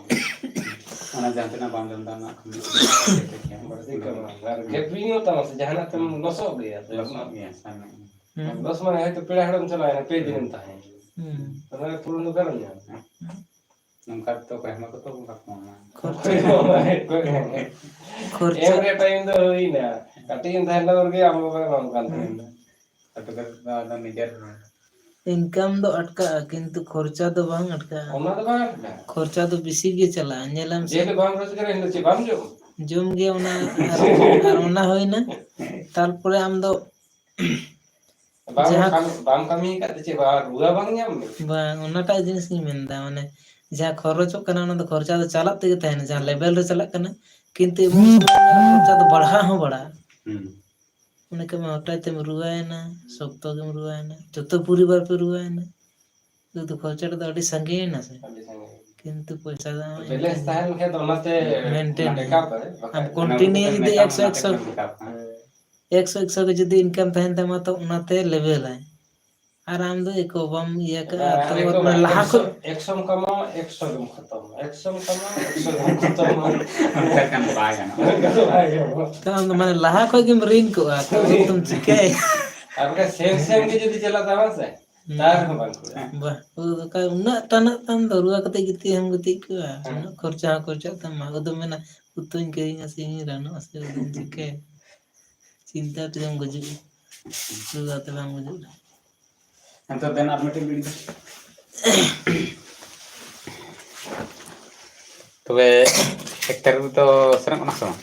ᱚᱱᱟ ᱡᱟᱦᱟᱸ ᱛᱤᱱᱟᱹᱜ ᱵᱟᱢ ᱡᱚᱢ ᱫᱟ, ᱚᱱᱟ ᱠᱷᱚᱱ ᱵᱟᱹᱲᱛᱤ ᱠᱟᱢᱟᱣ᱾ ᱟᱨ ᱜᱮᱯ ᱦᱩᱭᱩᱜ ᱛᱟᱢᱟ ᱥᱮ, ᱡᱟᱦᱟᱱᱟᱜ ᱛᱮᱢ ᱦᱩᱸ᱾ ᱞᱚᱥᱚᱜ ᱜᱮᱭᱟ, ᱛᱚ ᱞᱚᱥᱚᱜ ᱜᱮᱭᱟ, ᱥᱟᱱᱟ ᱜᱮᱭᱟ᱾ ᱦᱩᱸ᱾ ᱞᱚᱥ ᱢᱟᱱᱮ ᱦᱚᱭᱛᱳ ᱯᱮᱲᱟ ᱦᱚᱲᱮᱢ ᱪᱟᱞᱟᱣᱮᱱᱟ, ᱯᱮ ᱫᱤᱱᱮᱢ ᱦᱩᱸ᱾ ᱛᱟᱦᱮᱸᱭᱮᱱᱟ᱾ ᱦᱩᱸ᱾ ᱛᱚ ᱚᱱᱟ ᱯᱩᱨᱚᱱ ᱫᱚ ᱚᱠᱟᱨᱮᱢ ᱧᱟᱢᱟ? ᱦᱩᱸ᱾ ᱱᱚᱝᱠᱟ ᱛᱮᱫᱚ ᱚᱠᱚᱭ ᱦᱚᱸ ᱵᱟᱠᱚ ᱛᱚᱞ ᱠᱟᱠᱚᱣᱟ᱾ ᱠᱷᱚᱨᱪᱟ᱾ ᱚᱠᱚᱭ ᱦᱚᱸ ᱵᱟᱭ ᱠᱚᱭᱚᱜ ᱢᱮᱭᱟ᱾ ᱠᱷᱚᱨᱪᱟ᱾ ᱮᱢ ᱨᱮᱭᱟᱜ time ᱫᱚ ᱦᱩᱭᱱᱟ᱾ ᱠᱟᱹᱴᱤᱡ ᱮᱢ ᱛᱟᱦᱮᱱ ᱨᱮᱜᱮ ᱟᱢ ᱵᱟᱵᱟᱭ ᱮᱢᱟᱢ ᱠᱟᱱ ᱛᱟᱦᱮᱱᱟ᱾ ᱦᱩᱸ᱾ ᱟᱯᱮ ᱫᱚ ᱟᱫᱚ ᱱᱤᱡᱮᱨ income ᱫᱚ ᱟᱴᱠᱟᱜᱼᱟ, ᱠᱤᱱᱛᱩ ᱠᱷᱚᱨᱪᱟ ᱫᱚ ᱵᱟᱝ ᱟᱴᱠᱟᱜᱼᱟ᱾ ᱚᱱᱟ ᱫᱚ ᱵᱟᱝ ᱟᱴᱠᱟᱜᱼᱟ᱾ ᱠᱷᱚᱨᱪᱟ ᱫᱚ ᱵᱮᱥᱤ ᱜᱮ ᱪᱟᱞᱟᱜᱼᱟ, ᱧᱮᱞᱟᱢ ᱥᱮ᱾ ᱡᱮ ᱦᱤᱞᱳᱜ ᱵᱟᱢ ᱨᱳᱡᱽᱜᱟᱨᱟ, ᱮᱱ ᱦᱤᱞᱳᱜ ᱪᱮᱫ ᱵᱟᱢ ᱡᱚᱢᱟ? ᱡᱚᱢ ᱜᱮ ᱚᱱᱟ, ᱟᱨ, ᱟᱨ ᱚᱱᱟ ᱦᱩᱭᱱᱟ, ᱛᱟᱨᱯᱚᱨᱮ ᱟᱢ ᱫᱚ ᱵᱟᱢ ᱡᱟᱦᱟᱸ ᱠᱟᱹᱢᱤ, ᱵᱟᱢ ᱠᱟᱹᱢᱤ ᱟᱠᱟᱫ ᱛᱮ ᱪᱮᱫ ᱵᱟᱝ ᱨᱩᱣᱟᱹ ᱵᱟᱝ ᱧᱟᱢ ᱢᱮ? ᱵᱟᱝ, ᱚᱱᱟᱴᱟᱜ ᱡᱤᱱᱤᱥ ᱜᱤᱧ ᱢᱮᱱᱫᱟ, ᱢᱟᱱᱮ ᱡᱟᱦᱟᱸ ᱠᱷᱚᱨᱚᱪᱚᱜ ᱠᱟᱱᱟ ᱚᱱᱟ ᱫᱚ ᱠᱷᱚᱨᱪᱟ ᱫᱚ ᱪᱟᱞᱟᱜ ᱛᱮᱜᱮ ᱛᱟᱦᱮᱱᱟ, ᱡᱟᱦᱟᱸ level ᱨᱮ ᱪᱟᱞᱟᱜ ᱠᱟᱱᱟ, ᱠᱤᱱᱛᱩ ᱮᱢᱚᱱ ᱥᱚᱢᱚᱭ ᱠᱷᱚᱨᱪᱟ ᱫᱚ ᱵᱟᱲᱦᱟᱜ ᱦᱚᱸ ᱵᱟᱲᱦᱟᱜᱼᱟ᱾ ᱦᱩᱸ᱾ ᱢᱚᱱᱮ ᱠᱟᱜ ᱢᱮ ᱦᱚᱴᱟᱛ ᱮᱢ ᱨᱩᱣᱟᱹᱭᱮᱱᱟ, ᱥᱚᱠᱛᱚ ᱜᱮᱢ ᱨᱩᱣᱟᱹᱭᱮᱱᱟ, ᱡᱚᱛᱚ ᱯᱚᱨᱤᱵᱟᱨ ᱯᱮ ᱨᱩᱣᱟᱹᱭᱮᱱᱟ, ᱛᱚ ᱠᱷᱚᱨᱪᱟ ᱫᱚ ᱟᱹᱰᱤ ᱥᱟᱸᱜᱮᱭᱮᱱᱟ ᱥᱮ? ᱟᱹᱰᱤ ᱥᱟᱸᱜᱮ᱾ ᱠᱤᱱᱛᱩ ᱯᱚᱭᱥᱟ ᱫᱚ balance ᱛᱟᱦᱮᱱ ᱠᱷᱟᱡ ᱫᱚ ᱚᱱᱟᱛᱮ maintain ᱵᱮᱠᱟᱯ ᱟᱭ, ᱵᱟᱠᱷᱟᱡ ᱟᱢ ᱚᱱᱟ continue ᱠᱚᱫᱚ ᱡᱩᱫᱤ ᱢᱮᱠᱟᱯ ᱮᱠᱥᱚ, ᱮᱠᱥᱚ, ᱚᱱᱟ ᱛᱮᱜᱮ ᱵᱮᱠᱟᱯ ᱠᱟᱱᱟ᱾ ᱮᱠᱥᱚ, ᱮᱠᱥᱚ ᱜᱮ ᱡᱩᱫᱤ income ᱛᱟᱦᱮᱱ ᱛᱟᱢᱟ, ᱛᱚ ᱚᱱᱟᱛᱮ level ᱟᱭ᱾ ᱟᱨ ᱟᱢ ᱫᱚ ᱮᱠᱚ ᱵᱟᱢ ᱤᱭᱟᱹ ᱠᱟᱜᱼᱟ, ᱛᱚ ᱟᱨ ᱮᱠᱚ ᱢᱟᱱᱮ ᱞᱟᱦᱟ ᱮᱠᱥᱚ, ᱠᱷᱚᱡ ᱮᱠᱥᱚᱢ ᱠᱟᱢᱟᱣᱟ, ᱮᱠᱥᱚ ᱜᱮᱢ ᱠᱷᱚᱛᱚᱢᱟ, ᱮᱠᱥᱚᱢ ᱠᱟᱢᱟᱣᱟ, ᱮᱠᱥᱚ ᱜᱮᱢ ᱠᱷᱚᱛᱚᱢᱟ᱾ ᱚᱱᱠᱟ ᱠᱷᱟᱱ ᱵᱟᱭ ᱜᱟᱱᱚᱜᱼᱟ᱾ ᱚᱱᱠᱟ ᱫᱚ ᱵᱟᱭ ᱜᱟᱱᱚᱜᱼᱟ᱾ ᱛᱚ ᱟᱢ ᱫᱚ ᱢᱟᱱᱮ ᱞᱟᱦᱟ ᱠᱷᱚᱡ ᱜᱮᱢ ᱨᱤᱱ ᱠᱚᱜᱼᱟ, ᱛᱚ ᱟᱫᱚ ᱪᱤᱠᱟᱹᱭᱟ? ᱟᱨ ᱵᱟᱠᱷᱟᱡ same same ᱜᱮ ᱡᱩᱫᱤ ᱪᱟᱞᱟᱜ ᱛᱟᱢᱟ ᱥᱮ, ᱦᱩᱸ᱾ ᱛᱟᱣ ᱨᱮᱦᱚᱸ ᱵᱟᱝ ᱠᱩᱲᱟᱹᱜᱼᱟ᱾ ᱵᱟ, ᱩᱱᱟᱹᱜ ᱴᱟᱱᱟᱜ ᱛᱟᱢ ᱫᱚ ᱨᱩᱣᱟᱹ ᱠᱟᱛᱮ ᱜᱤᱛᱤᱡ ᱦᱚᱸᱢ ᱜᱤᱛᱤᱡ ᱠᱚᱜᱼᱟ᱾ ᱦᱮᱸ᱾ ᱩᱱᱟᱹᱜ ᱠᱷᱚᱨᱪᱟ ᱦᱚᱸ ᱠᱷᱚᱨᱪᱟᱜ ᱛᱟᱢᱟ᱾ ᱟᱫᱚᱢ ᱢᱮᱱᱟ, "ᱩᱛᱩᱧ ᱠᱤᱨᱤᱧᱟ ᱥᱮ ᱤᱧ ᱨᱟᱱᱚᱜᱼᱟ ᱥᱮ ᱩᱛᱩᱧ ᱪᱤᱠᱟᱹᱭᱟ?" ᱪᱤᱱᱛᱟᱹ ᱛᱮᱜᱮᱢ ᱜᱩᱡᱩᱜᱼᱟ᱾ ᱨᱩᱣᱟᱹ ᱛᱮ ᱵᱟᱝ ᱜᱩᱡᱩᱜᱼᱟ᱾ ᱮᱱᱛᱮ ᱫᱮᱱ ᱟᱨ ᱢᱤᱫᱴᱮᱱ ᱵᱤᱲᱤ ᱫᱚ᱾ ᱛᱚᱵᱮ ᱮᱠ ᱛᱟᱹᱨᱤᱠᱷ ᱫᱚ ᱥᱮᱱᱚᱜ ᱠᱟᱱᱟ ᱥᱮ ᱵᱟᱝ?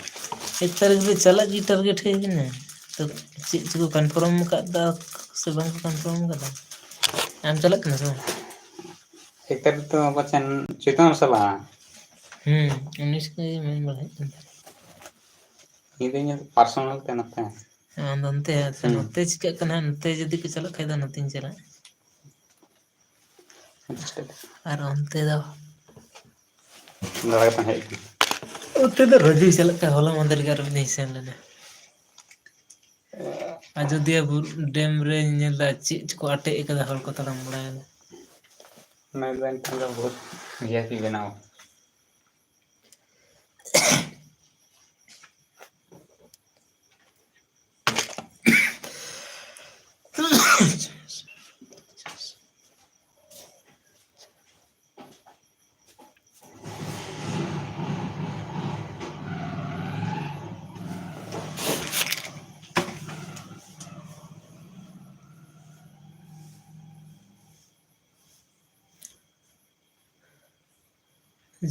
ᱮᱠ ᱛᱟᱹᱨᱤᱠᱷ ᱫᱚ ᱪᱟᱞᱟᱜ ᱜᱮ target ᱦᱩᱭ ᱠᱟᱱᱟ᱾ ᱛᱚ ᱪᱮᱫ ᱪᱚᱠᱚ confirm ᱟᱠᱟᱫ ᱫᱟ ᱥᱮ ᱵᱟᱝ ᱠᱚ confirm ᱟᱠᱟᱫᱟ? ᱟᱢ ᱪᱟᱞᱟᱜ ᱠᱟᱱᱟ ᱥᱮ ᱵᱟᱝ? ᱮᱠ ᱛᱟᱹᱨᱤᱠᱷ ᱫᱚ ᱯᱟᱪᱮᱱ ᱪᱮᱛᱚᱱ ᱥᱟᱞᱟ᱾ ᱦᱩᱸ, ᱩᱱᱤᱥ ᱠᱚ ᱢᱮᱱ ᱵᱟᱲᱟᱭᱮᱫ ᱠᱟᱱ ᱛᱟᱦᱮᱸᱱᱟ᱾ ᱤᱧ ᱫᱚ ᱤᱧᱟᱹᱜ personal ᱛᱮ ᱱᱚᱛᱮ᱾ ᱟᱢ ᱫᱚ ᱚᱱᱛᱮ, ᱟᱪᱪᱷᱟ, ᱦᱩᱸ᱾ ᱱᱚᱛᱮ ᱪᱤᱠᱟᱹᱜ ᱠᱟᱱᱟ? ᱱᱚᱛᱮ ᱡᱩᱫᱤ ᱠᱚ ᱪᱟᱞᱟᱜ ᱠᱷᱟᱡ ᱫᱚ ᱱᱚᱛᱮᱧ ᱪᱟᱞᱟᱜᱼᱟ᱾ ᱟᱪᱪᱷᱟ᱾ ᱟᱨ ᱚᱱᱛᱮ ᱫᱚ? ᱫᱟᱬᱟ ᱠᱟᱛᱮᱢ ᱦᱮᱡ ᱠᱟᱱᱟ᱾ ᱚᱱᱛᱮ ᱫᱚ ᱨᱳᱡᱩᱭ ᱪᱟᱞᱟᱜ ᱠᱟᱱᱟ, ᱦᱚᱞᱟ ᱢᱟᱦᱫᱮᱨ ᱜᱮ ᱟᱨ ᱢᱤᱫ ᱫᱷᱟᱣ ᱤᱧ ᱥᱮᱱ ᱞᱮᱱᱟ᱾ ᱟᱡᱚᱫᱤᱭᱟᱹ ᱵᱩᱨᱩ ᱰᱮᱢ ᱨᱮ ᱧᱮᱞ ᱫᱟ ᱪᱮᱫ ᱪᱚᱠᱚ ᱟᱴᱮᱫ ᱠᱟᱫᱟ, ᱦᱚᱲ ᱠᱚ ᱛᱟᱲᱟᱢ ᱵᱟᱲᱟᱭᱮᱫᱟ᱾ ᱚᱱᱟ ᱫᱚ ᱮᱱᱠᱷᱟᱱ ᱫᱚ ᱵᱚᱦᱩᱛ V I P ᱵᱮᱱᱟᱣ᱾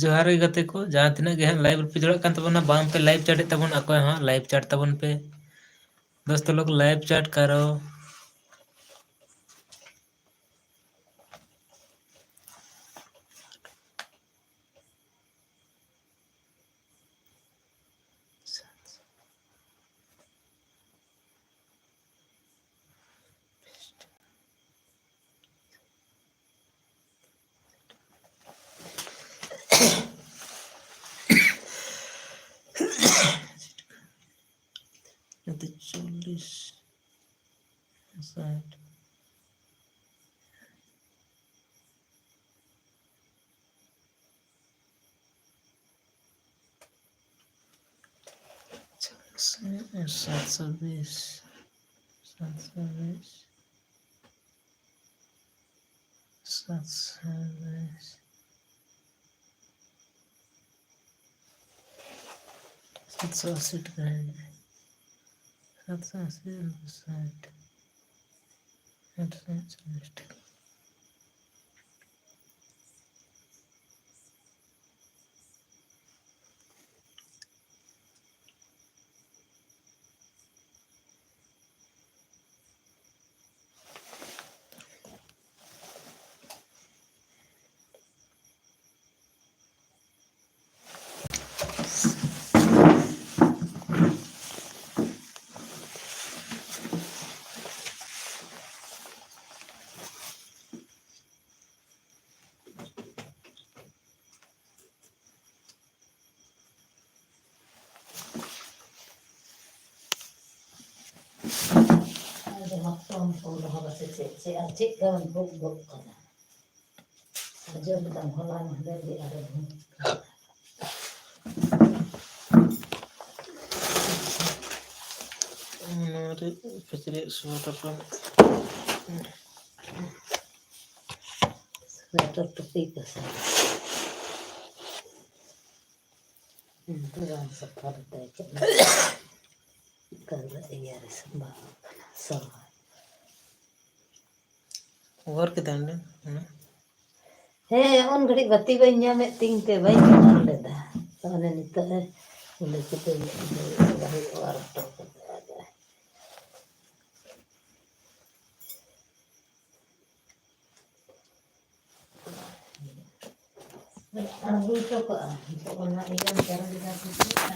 ᱡᱚᱦᱟᱨ ᱜᱮ ᱜᱟᱛᱮ ᱠᱚ, ᱡᱟᱦᱟᱸ ᱛᱤᱱᱟᱹᱜ ᱜᱮ ᱦᱟᱸᱜ live ᱨᱮᱯᱮ ᱡᱚᱲᱟᱜ ᱠᱟᱱ ᱛᱟᱵᱚᱱᱟ, ᱵᱟᱝ ᱯᱮ live chat ᱮᱫ ᱛᱟᱵᱚᱱ, ᱚᱠᱚᱭ ᱦᱚᱸ live chat ᱛᱟᱵᱚᱱ ᱯᱮ᱾ Dost ᱞᱳᱜ, live chat ᱠᱟᱨᱳ᱾ ᱱᱚᱛᱮ ᱪᱚᱞᱞᱤᱥ, ᱥᱟᱴ᱾ ᱥᱟᱛᱥᱚ ᱵᱤᱥ, ᱥᱟᱛᱥᱚ ᱵᱤᱥ, ᱥᱟᱛᱥᱚ ᱵᱤᱥ, ᱥᱟᱛᱥᱚ ᱟᱥᱤ ᱴᱟᱠᱟ ᱦᱩᱭᱩᱜᱼᱟ᱾ ᱥᱟᱛᱥᱚ ᱟᱥᱤ ᱤᱱᱴᱩ ᱥᱟᱴ, ᱟᱴᱥᱚ ᱪᱚᱞᱞᱤᱥ ᱴᱟᱠᱟ᱾ ᱟᱨ ᱡᱟᱦᱟᱸ ᱯᱷᱨᱚᱢ ᱠᱚ ᱫᱚᱦᱚ ᱠᱟᱛᱮ ᱪᱮᱫ ᱪᱮᱫ ᱟᱨ ᱪᱮᱫ ᱠᱚ ᱵᱚᱱ ᱵᱷᱳᱜᱽ ᱜᱚᱫ ᱠᱟᱫᱟ᱾ ᱟᱸᱡᱚᱢ ᱠᱮᱫᱟᱢ ᱦᱚᱞᱟ ᱢᱟᱦᱫᱮᱨ ᱜᱮ ᱟᱨᱚ ᱵᱷᱳᱜᱽ ᱠᱟᱫᱟ᱾ ᱱᱚᱣᱟ ᱨᱮ ᱠᱤᱪᱨᱤᱡ ᱥᱚ ᱨᱚᱠᱚᱢ᱾ ᱥᱳᱭᱮᱴᱟᱨ ᱴᱩᱯᱤ ᱠᱚ ᱥᱟᱶ᱾ ᱤᱧ ᱫᱚ ᱵᱟᱝ ᱥᱟᱯᱷᱟ ᱞᱮᱫᱟ ᱪᱮᱫ ᱦᱚᱸ᱾ ᱚᱠᱟ ᱨᱮ ᱤᱭᱟᱹ ᱨᱮ ᱥᱟᱢᱵᱟᱣ ᱠᱟᱱᱟ, ᱥᱚ᱾ ᱚᱣᱟᱨ ᱠᱮᱫᱟᱢ ᱚᱸᱰᱮ? ᱦᱮᱸ᱾ ᱦᱮᱸ, ᱩᱱ ᱜᱷᱟᱹᱲᱤᱡ ᱵᱟᱹᱛᱤ ᱵᱟᱹᱧ ᱧᱟᱢᱮᱫ ᱛᱤᱧ ᱛᱮ ᱵᱟᱹᱧ ᱧᱟᱢ ᱞᱮᱫᱟ᱾ ᱛᱟᱦᱚᱞᱮ ᱱᱤᱛᱚᱜ ᱮ ᱩᱞᱟᱹ ᱪᱩᱞᱟᱹ ᱧᱚᱜ ᱤᱧ ᱫᱩᱲᱩᱵ ᱟᱠᱟᱱᱟ, ᱦᱩᱭᱩᱜᱼᱟ ᱟᱨ ᱦᱚᱴᱚ ᱠᱟᱛᱮ᱾ ᱟᱬᱜᱚ ᱦᱚᱴᱚ ᱠᱟᱜᱼᱟ᱾ ᱱᱤᱛᱚᱜ ᱚᱱᱟ ᱤᱭᱟᱹ ᱪᱟᱨᱟ ᱞᱮᱠᱟ ᱠᱚ ᱪᱮᱫ ᱠᱟᱜᱼᱟ᱾